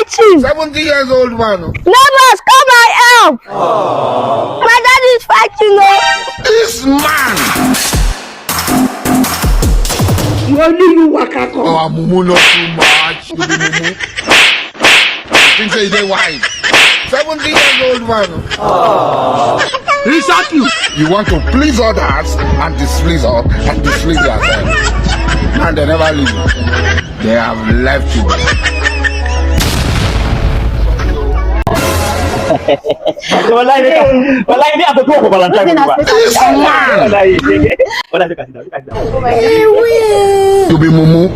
Chief. Seventy years old man. Neighbors, come and help. My dad is fighting, oh. This man. You only you waka come. Oh, mumu not too much. You be mumu. You think say you dey wise? Seventy years old man. He shot you. You want to please others and displease us and displease yourself. And they never leave you. They have left you. Wallahi, wallahi, me, I go go for Valentine. This man. Wallahi, wallahi, look at it now, look at it now. You be mumu.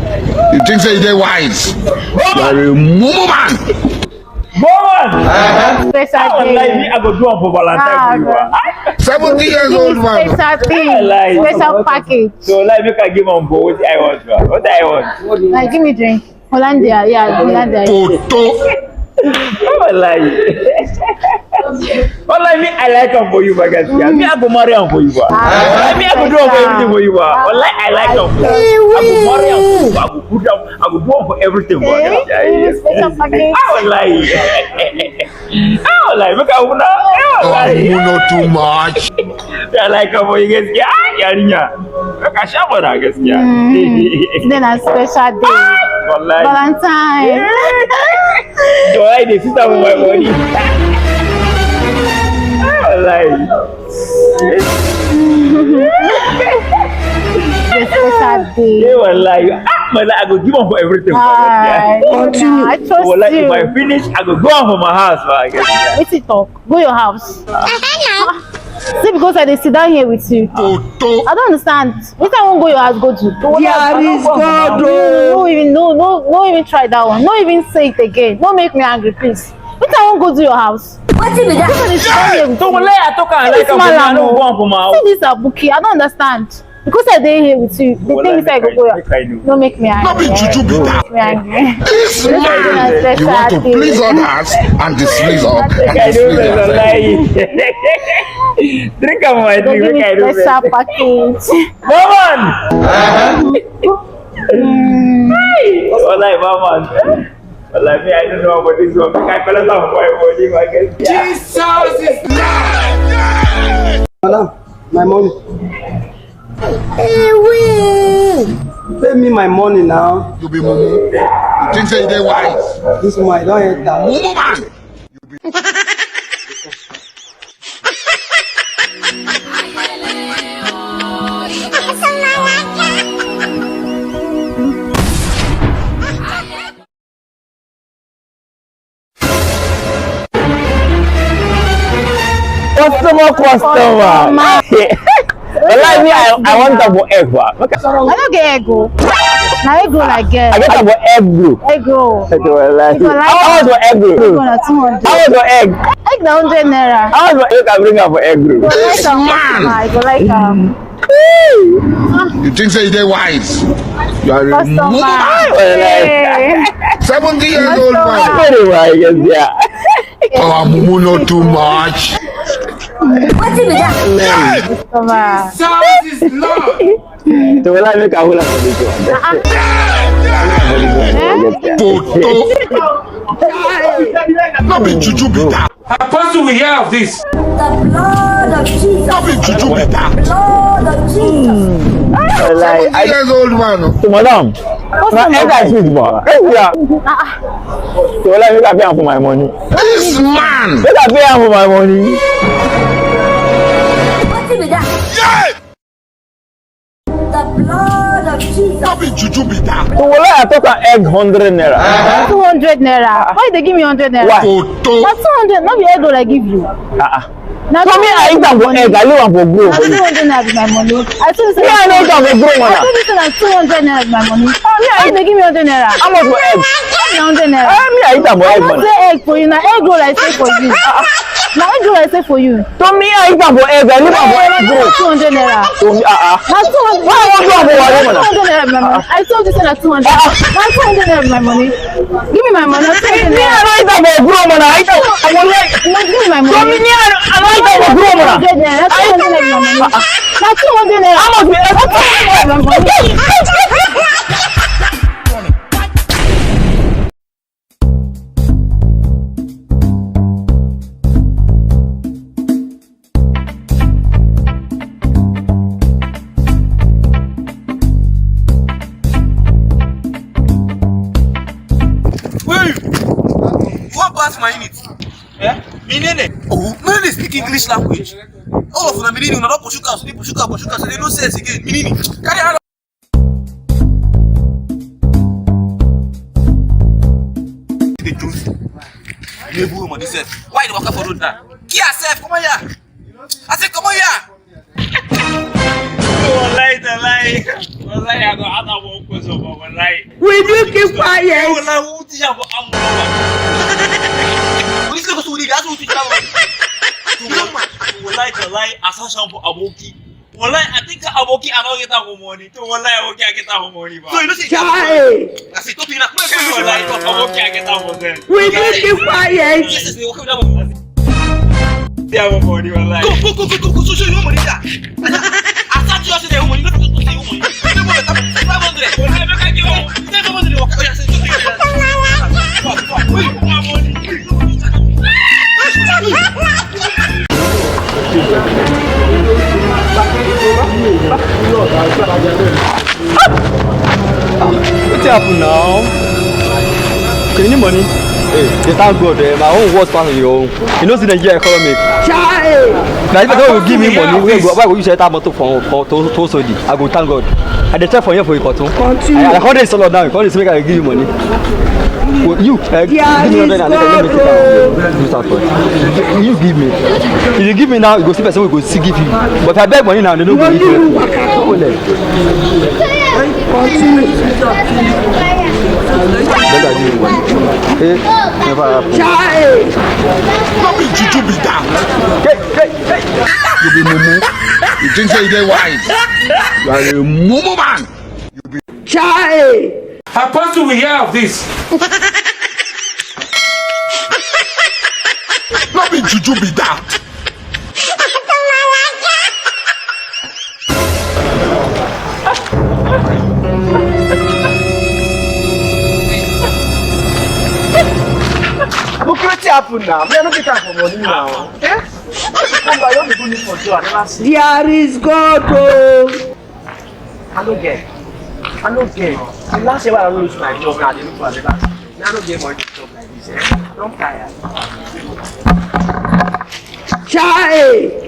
You think say you dey wise? You are a mumu man. Woman! Special day. Like me, I go do am for Valentine for you. Ah, seventy years old man. Special thing. Like, special package. So, like, make I give am for what I want. What I want. Like, give me drink. Hollandia, yeah, Hollandia. Toto. Oh, like. Wallahi, me, I like am for you, my guys. Yeah, me, I go marry am for you, ba. Ah, wallahi, me, I go do am for everything for you, ba. Ah, wallahi, I like am for you. I go marry am for you, ba. I go put am, I go do am for everything, ba. Eh? Yeah, yeah, yeah. Special package. Ah, wallahi. Ah, wallahi, make I open am. Ah, wallahi. Oh, you know too much. I like am for you, guys. Yeah, yarinya. Make I sha muna gaskiya. Mm. Today na special day. Wallahi. Valentine. To why dey sit down with my body? Wallahi. The special day. Yeah, wallahi. Ah, wallahi, I go give am for everything. Ah, continue. I trust you. Wallahi, if I finish, I go go am for my house, ba, I guess. Wetin talk? Go your house. See, because I dey sit down here with you. Toto. I don't understand. Wetin I wan go your house go do? There is God, oh. No, no, even, no, no, no, even try that one. No, even say it again. No make me angry, please. Wetin I wan go do your house? Wetin be that? Because I dey sit down here with you. Don't lie, I talk am like this man, I no go am for my house. See this Abuki, I don't understand. Because I dey here with you, the thing is I go go. No make me angry. No be juju be that. Make me angry. This man, you want to please others and displease us and displease yourself. Drink am, my drink. Make I do special package. Woman! Wallahi, woman. Wallahi, me, I don't know about this one. Make I collect am for my body, my girl. Jesus is Lord! Madam, my money. Pay me my money now. You be mumu. You think say you dey wise? This money don enter. Mumu man. You be Customer, customer. Wallahi, me, I, I want am for egg, ba. Make I, I no get egg o. Na egg roll I get. I get am for egg roll. Egg roll. Wallahi. How much for egg roll? Egg roll na two hundred. How much for egg? Egg na hundred naira. How much for egg? I bring am for egg roll. This man. I go like am. You think say you dey wise? You are a mumu man. Hey. Seventy years old man. Very wise, yeah. Our mumu not too much. Wetin be that? Customer. Jesus is Lord. So, wallahi, make I hold am for this one. Toto. No be juju be that. Apostle, we hear of this. The blood of Jesus. No be juju be that. Blood of Jesus. Like, seventy years old man. To madam. Na egg I sweet, ma. Yeah. So, wallahi, make I pay am for my money. This man. Make I pay am for my money. Wetin be that? Yeah. The blood of Jesus. No be juju be that. So, wallahi, I talk am egg hundred naira. Two hundred naira. Why you dey give me hundred naira? Why? Toto. Na two hundred, no be egg roll I give you. Uh-uh. Na so me, I eat am for egg, I leave am for grow for you. Na two hundred naira be my money. I told you say me, I no eat am for grow, man. I told you say na two hundred naira be my money. Why you dey give me hundred naira? How much for egg? Na hundred naira. Ah, me, I eat am for egg, man. I no say egg for you, na egg roll I say for you. Na egg roll I say for you. To me, I eat am for egg, I leave am for egg roll. Two hundred naira. To me, uh-uh. Na two hundred. Why I wan do am for wale, man? Two hundred naira be my money. I told you say na two hundred. Uh-uh. Na two hundred naira be my money. Give me my money. Na two hundred naira. Me, I no eat am for grow, man. I eat am. I go like. No, give me my money. To me, me, I no, I no eat am for grow, man. Two hundred naira. Na two hundred naira be my money. Uh-uh. Na two hundred naira. How much be egg? Na two hundred naira be my money. Two hundred naira be my money. Two hundred naira be my money. My unit. Eh? Menene? Oh, Menene speak English language. All of una Menene, una don pursue cow, dey pursue cow, pursue cow, so they no sense again. Menene. Carry out. Dey choose. Level woman this self. Why you dey waka for road now? Kill yourself, come on here. I say, come on here. Wallahi, tallahi. Wallahi, I go ask am one question, but wallahi. Will you keep quiet? Wallahi, who teach am for Amuraba? This Lagos, who dey ask who teach am? Wallahi, tallahi, I search am for Aboki. Wallahi, I think Aboki, I no get am for money. So wallahi, Aboki, I get am for money, ba. So you know say Chai! I say, talk to you now. Wallahi, Aboki, I get am for them. Will you keep quiet? Yes, yes, they work with that one. They have money, wallahi. Go, go, go, go, go, go. So show your money there. I start to say your money. Not to say your money. Five hundred. Wallahi, make I give am. Five hundred. Oh, yeah, say, say, say, say. Fuck, fuck. Wait, my money. Wetin happen now? Can you money? Hey, dey thank God, eh, my own worse pass your own. You know, see the year economy. Chai! Na if you don't give me money, why go, why go you set up motor for, for to, to Sodi? I go thank God. I dey try for here for Ikotun. Continue. I, I come dey solo now. You come dey say make I give you money. Well, you, eh, give me hundred and let me take am. You start first. You give me. If you give me now, you go see person wey go still give you. But if I beg money now, they no go give you. Hold on. Beg I give you money. Eh, never happen. Chai! No be juju be that. Hey, hey, hey. You be mumu. You think say you dey wise? You are a mumu man. Chai! Apostle will hear of this. No be juju be that. Look wetin happen now. Me, I no get time for money now. Eh? Come by, you no dey do me for joy. I never see. There is God, oh. I no get. I no get. The last year when I lose my job, now I dey look for another thing. Me, I no get money to chop like this. Eh? I don tire. Chai!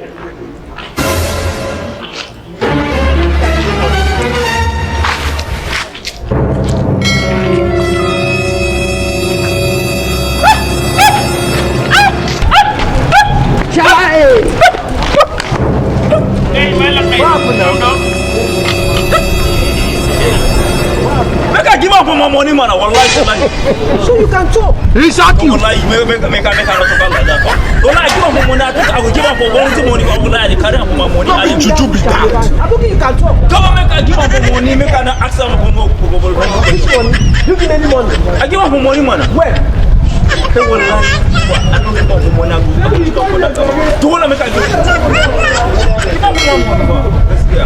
Chai! Hey, man, look, man. What happened now? Make I give am for my money, man. I will lie to lie. So you can talk. He shock you. Wallahi, make, make, make, make I not talk like that. Wallahi, I give am for money. I think I will give am for one money. I will lie. I dey carry am for my money. No be juju be that. I don't think you can talk. Come on, make I give am for money. Make I not ask am for more. Which money? You give any money? I give am for money, man. When? Hey, wallahi, I don't give am for money. I go, I go give am for that. Do you wanna make I give am? Give am for my money, man. Let's go.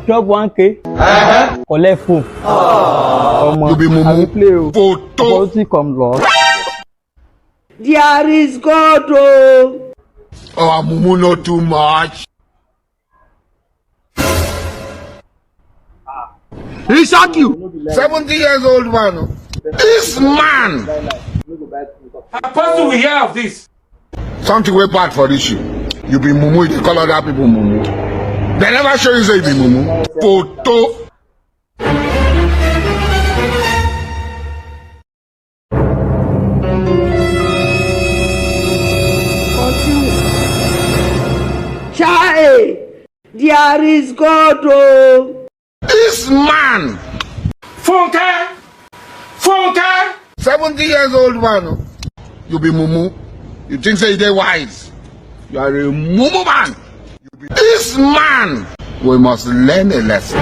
Drop one K, collect phone. Omo, you be mumu. I dey play o. Photo. Opportunity come lost. There is God o. Oh, mumu no too much. He shock you. Seventy years old man. This man. Apostle, we hear of this. Something wey bad for this you. You be mumu, you dey call other people mumu. They never show you say you be mumu. Photo. Chai! There is God o. This man. Funke! Funke! Seventy years old man. You be mumu. You think say you dey wise. You are a mumu man. This man, we must learn a lesson.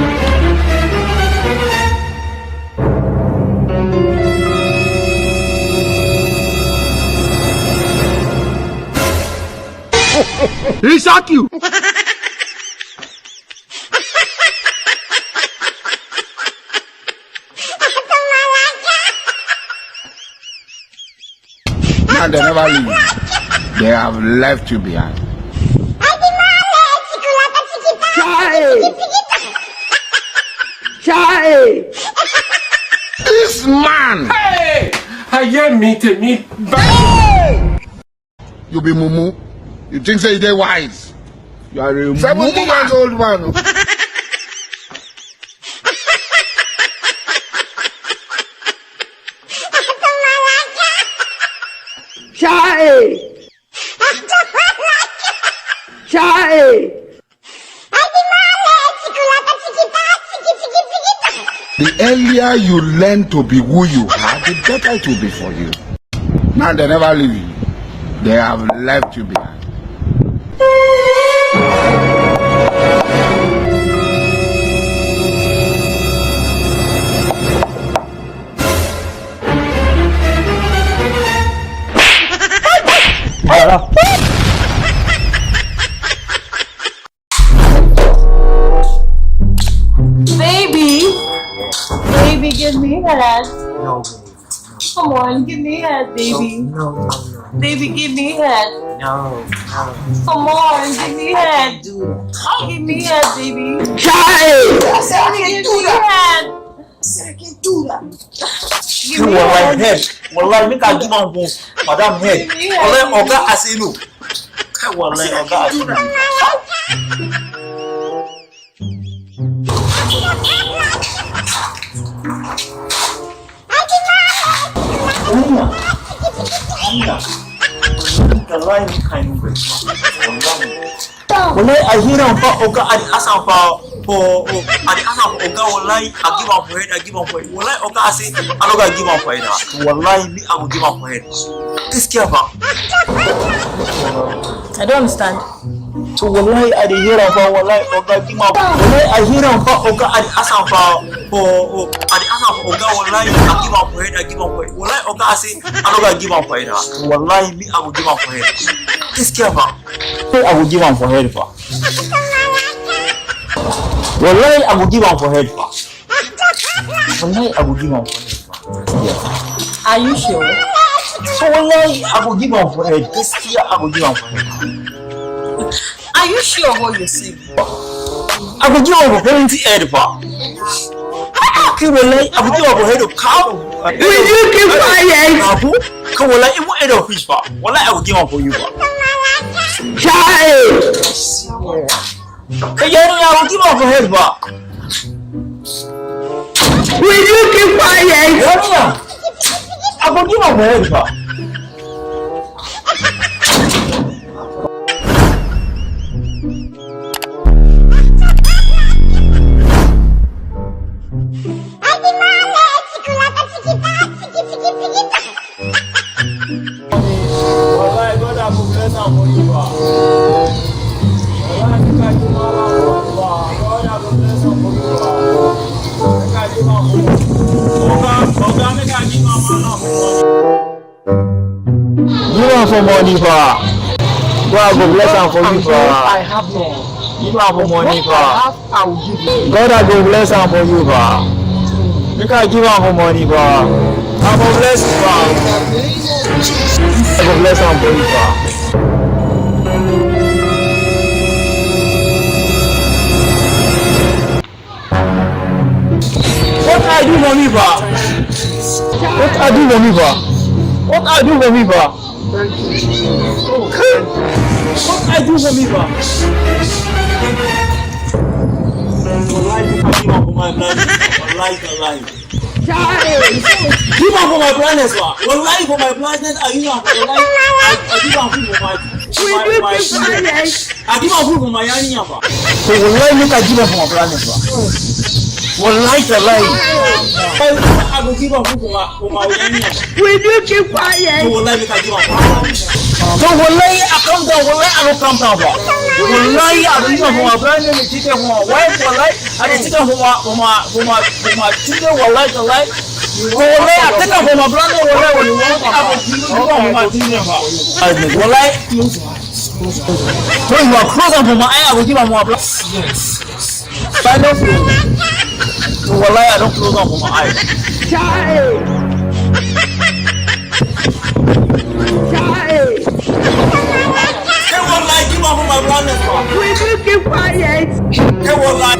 He shock you. And they never leave. They have left you behind. This man! Hey! Ayé mi tèmi báyìí. You be mumu. You think say you dey wise? You are a seventy mumu years man. Old man. Chai! Chai! The earlier you learn to be who you are, the better it will be for you. Now they never leave you. They have left you behind. Baby, baby, give me head. No, baby. Come on, give me head, baby. No, no, no, no. Baby, give me head. No, no. Come on, give me head. Do that. Give me head, baby. Child! I said I can't do that. Head. I said I can't do that. Give me head. Wallahi, make I give am for madam head. Wallahi, oga, I say no. Kai, wallahi, oga, I say no. Wallahi, make I no vex. Wallahi. Wallahi, I hear am for oga, I dey ask am for, for, oh, I dey ask am for oga, wallahi, I give am for head, I give am for head. Wallahi, oga, I say, I no go give am for head. Wallahi, me, I go give am for head. This care, fa. I don't understand. So, wallahi, I dey hear am for, wallahi, oga, give am. Wallahi, I hear am for oga, I dey ask am for, for, oh, I dey ask am for oga, wallahi, I give am for head, I give am for head. Wallahi, oga, I say, I no go give am for head. Wallahi, me, I go give am for head. This care, fa. Say I go give am for head, fa. Wallahi, I go give am for head, fa. Wallahi, I go give am for head, fa. Yes. Are you sure? So wallahi, I go give am for head. This year, I go give am for head. Are you sure what you say? I go give am for plenty head, fa. Kai, wallahi, I go give am for head of cow. Will you keep quiet? Abu, kai, wallahi, even head of fish, fa. Wallahi, I go give am for you, fa. Child! Kai, yarinya, I go give am for head, fa. Will you keep quiet? Yarinya, I go give am for head, fa. Wallahi, God, I go bless am for you, ba. Wallahi, make I give am for you, ba. God, I go bless am for you, ba. Oga, oga, make I give am for you. Give am for money, ba. God, I go bless am for you, ba. I have none. Give am for money, ba. I have I will give you. God, I go bless am for you, ba. Make I give am for money, ba. I go bless you, ba. I go bless am for you, ba. What I do for me, ba? What I do for me, ba? What I do for me, ba? What I do for me, ba? Wallahi, I give am for my brother. Wallahi, wallahi. Give am for my brother, ba. Wallahi, for my brother, I give am for, wallahi. I, I give am for my, my, my, I give am for my yarinya, ba. So wallahi, make I give am for my brother, ba. Wallahi, wallahi. I, I go give am for my, for my yarinya. Will you keep quiet? So wallahi, make I give am for my brother. So wallahi, I calm down. Wallahi, I no calm down, ba. Wallahi, I give am for my brother. Make I take am for my wife. Wallahi, I dey take am for my, for my, for my, for my children. Wallahi, wallahi. So wallahi, I take am for my brother. Wallahi, wallahi, I go give am for my children, ba. Wallahi. So if I close am for my eye, I go give am one black. Yes, yes. If I no close, so wallahi, I don close am for my eye. Chai! Chai! Hey, one lie, give up my brother. Will you keep quiet? Hey, one lie.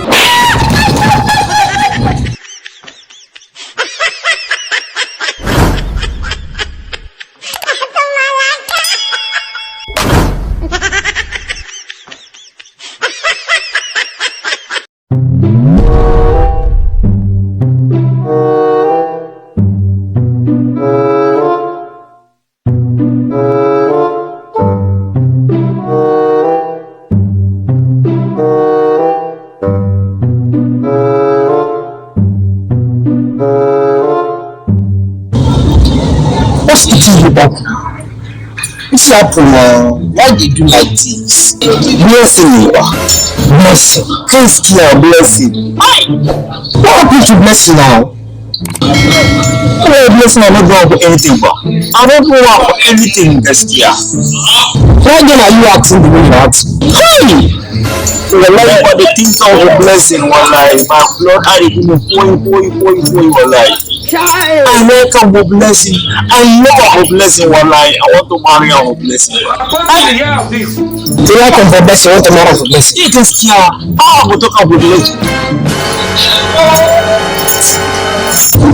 What's eating you up now? Wetin happen now? Why you dey do like this? Blessing, you are. Blessing. Can't steal a blessing. Why? What happened to blessing now? Oh, blessing, I don't go for anything, but I don't go for anything this year. Why then are you acting the way you act? Hey! Wallahi, for the things of a blessing, wallahi, my blood, I dey give me boy, boy, boy, boy, wallahi. Child. I welcome for blessing. I love for blessing, wallahi. I want to marry her for blessing. What is the year of this? You like am for blessing, want to marry am for blessing. Hey, gaskiya, how I go talk am for blessing?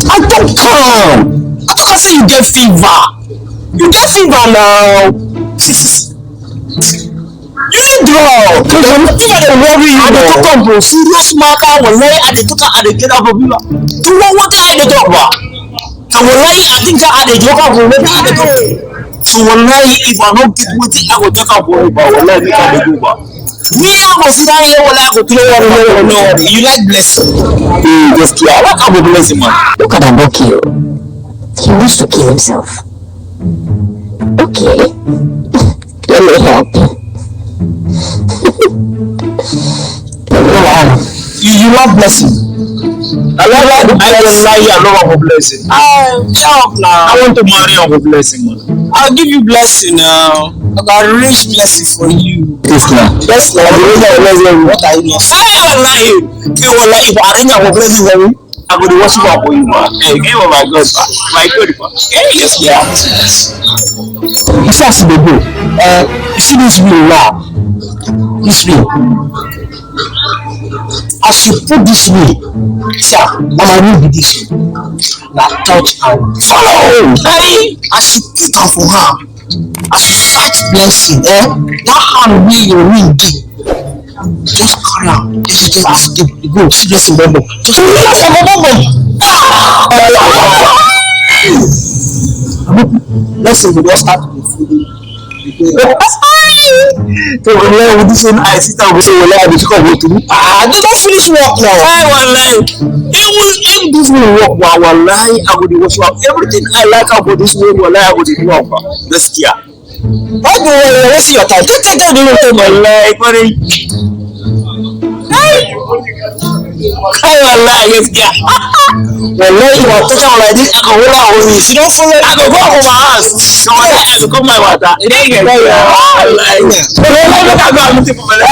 I talk am. I talk am say you get fever. You get fever now. See, see, see. You need drug. Fever dey worry you. I dey talk am, bro. Serious matter. Wallahi, I dey talk am, I dey get am for fever. To what, what I dey talk about? So wallahi, I think I dey joke am for wetin I dey talk. So wallahi, if I no get wetin I go talk am for you, but wallahi, make I dey go back. Me, I go sit down here, wallahi, I go throw one, no, no, no. You like blessing? Hey, gaskiya, I like am for blessing, man. Look at Aboki. He wants to kill himself. Okay. Let me help. You, you love blessing. I love, I love lie, I love her for blessing. Ah, help now. I want to marry her for blessing, man. I'll give you blessing now. I got rich blessing for you. Yes, now. Yes, now. I believe that blessing. What are you not saying? Hey, wallahi. Hey, wallahi, if I arrange her for blessing for me, I go dey worship am for you, man. Hey, hey, oh my God, man. My God, man. Hey, yes, yeah. You see as e dey go. Uh, you see this way now. This way. As you put this way, sir, na my way be this. Na touch and follow. Hey, as you put am for hand, as you sight blessing, eh? That hand wey your ring dey, just carry am. Just, just, just go. See blessing, bobo. Just blessing, bobo. Ah! Blessing go just start to dey follow. So, wallahi, with this one, I sit down, go say, wallahi, I dey talk about you. Ah, they don finish work now. Hey, wallahi. Even if this one work, wa-, wallahi, I go dey worship am. Everything I like about this world, wallahi, I go dey do am, wa. Gaskiya. Why do you waste your time? Take, take, take the room, take my life, buddy. Hey! Hey, wallahi, gaskiya. Wallahi, if I touch her like this, I go hold her on me. She don't follow. I go go for my house. So, wallahi, I go come my water. It ain't get better. Wallahi. Wallahi, make I go and meet you for my life.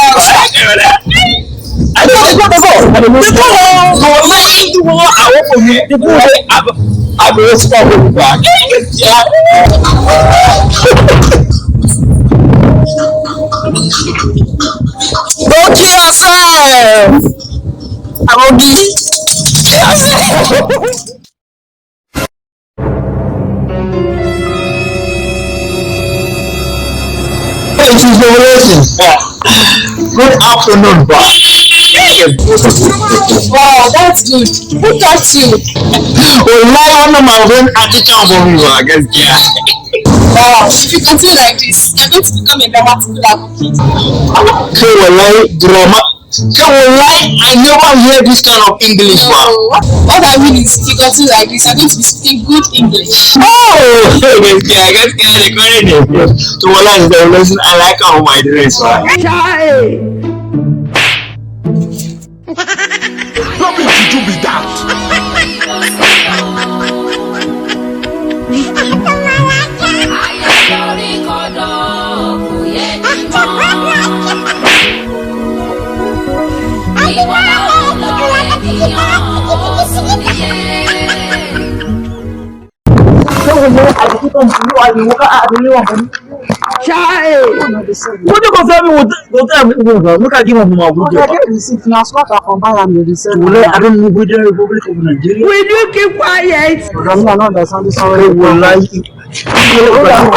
I don't go, go, go. I don't go. Wallahi, if you want, I work for you. I go, I go, I go. Go kill yourself. I go be. It is revelation. Yeah. Good afternoon, boss. Wow, that's good. Who taught you? Wallahi, one of my friend, I teach am for me, I guess. Yeah. Wow, if you continue like this, you're going to become a grammatical advocate. So, wallahi, grammar. So, wallahi, I never hear this kind of English, man. Oh, what I mean is, if you continue like this, you're going to be speaking good English. Oh, gaskiya, gaskiya, the credit. So, wallahi, the lesson, I like how my dress, man. Chai! No be juju be that. Chai! What you go tell me? What go tell me? What go make I give am my good job? Get receipt. Na slot I come buy am the receipt. Well, I don't know whether Republic of Nigeria. Will you keep quiet? Oga, me, I no understand this one. Wey you dey talk.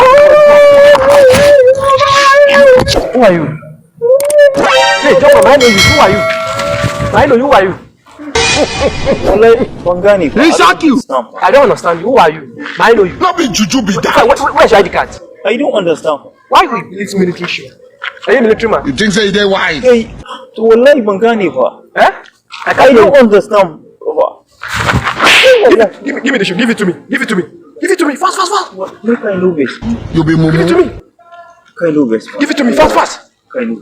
Who are you? Hey, Joko, my name is, who are you? I know you, who are you? Wallahi, ban gane ba. He shock you. I don't understand you. Who are you? I know you. No be juju be that. Where, where, where's your I D card? I don't understand. Why you this military shirt? Are you a military man? You think say you dey wise? Hey, to wallahi ban gane ba. Eh? I can't I don't understand. Give, give me the shoe. Give it to me. Give it to me. Give it to me. Fast, fast, fast. What? Make I no vex. You be mumu. Give it to me. Make I no vex. Give it to me. Fast, fast. Kind of.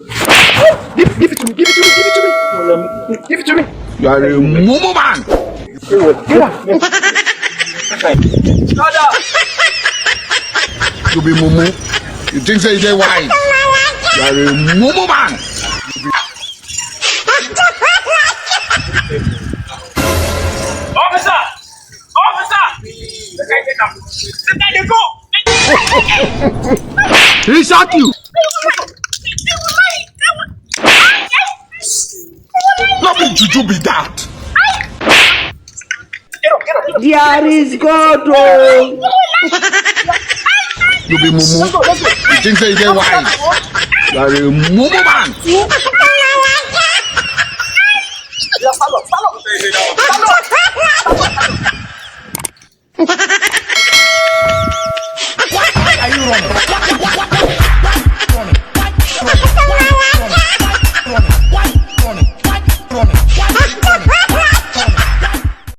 Give, give it to me, give it to me, give it to me. Give it to me. You are a mumu man. Get up. You be mumu. You think say you dey wise? You are a mumu man. Officer! Officer! Make I take am. Make I dey go. He shock you. No be juju be that. There is God, oh. You be mumu. You think say you dey wise? You are a mumu man. Yeah, stand up, stand up. Stand up. Why are you running?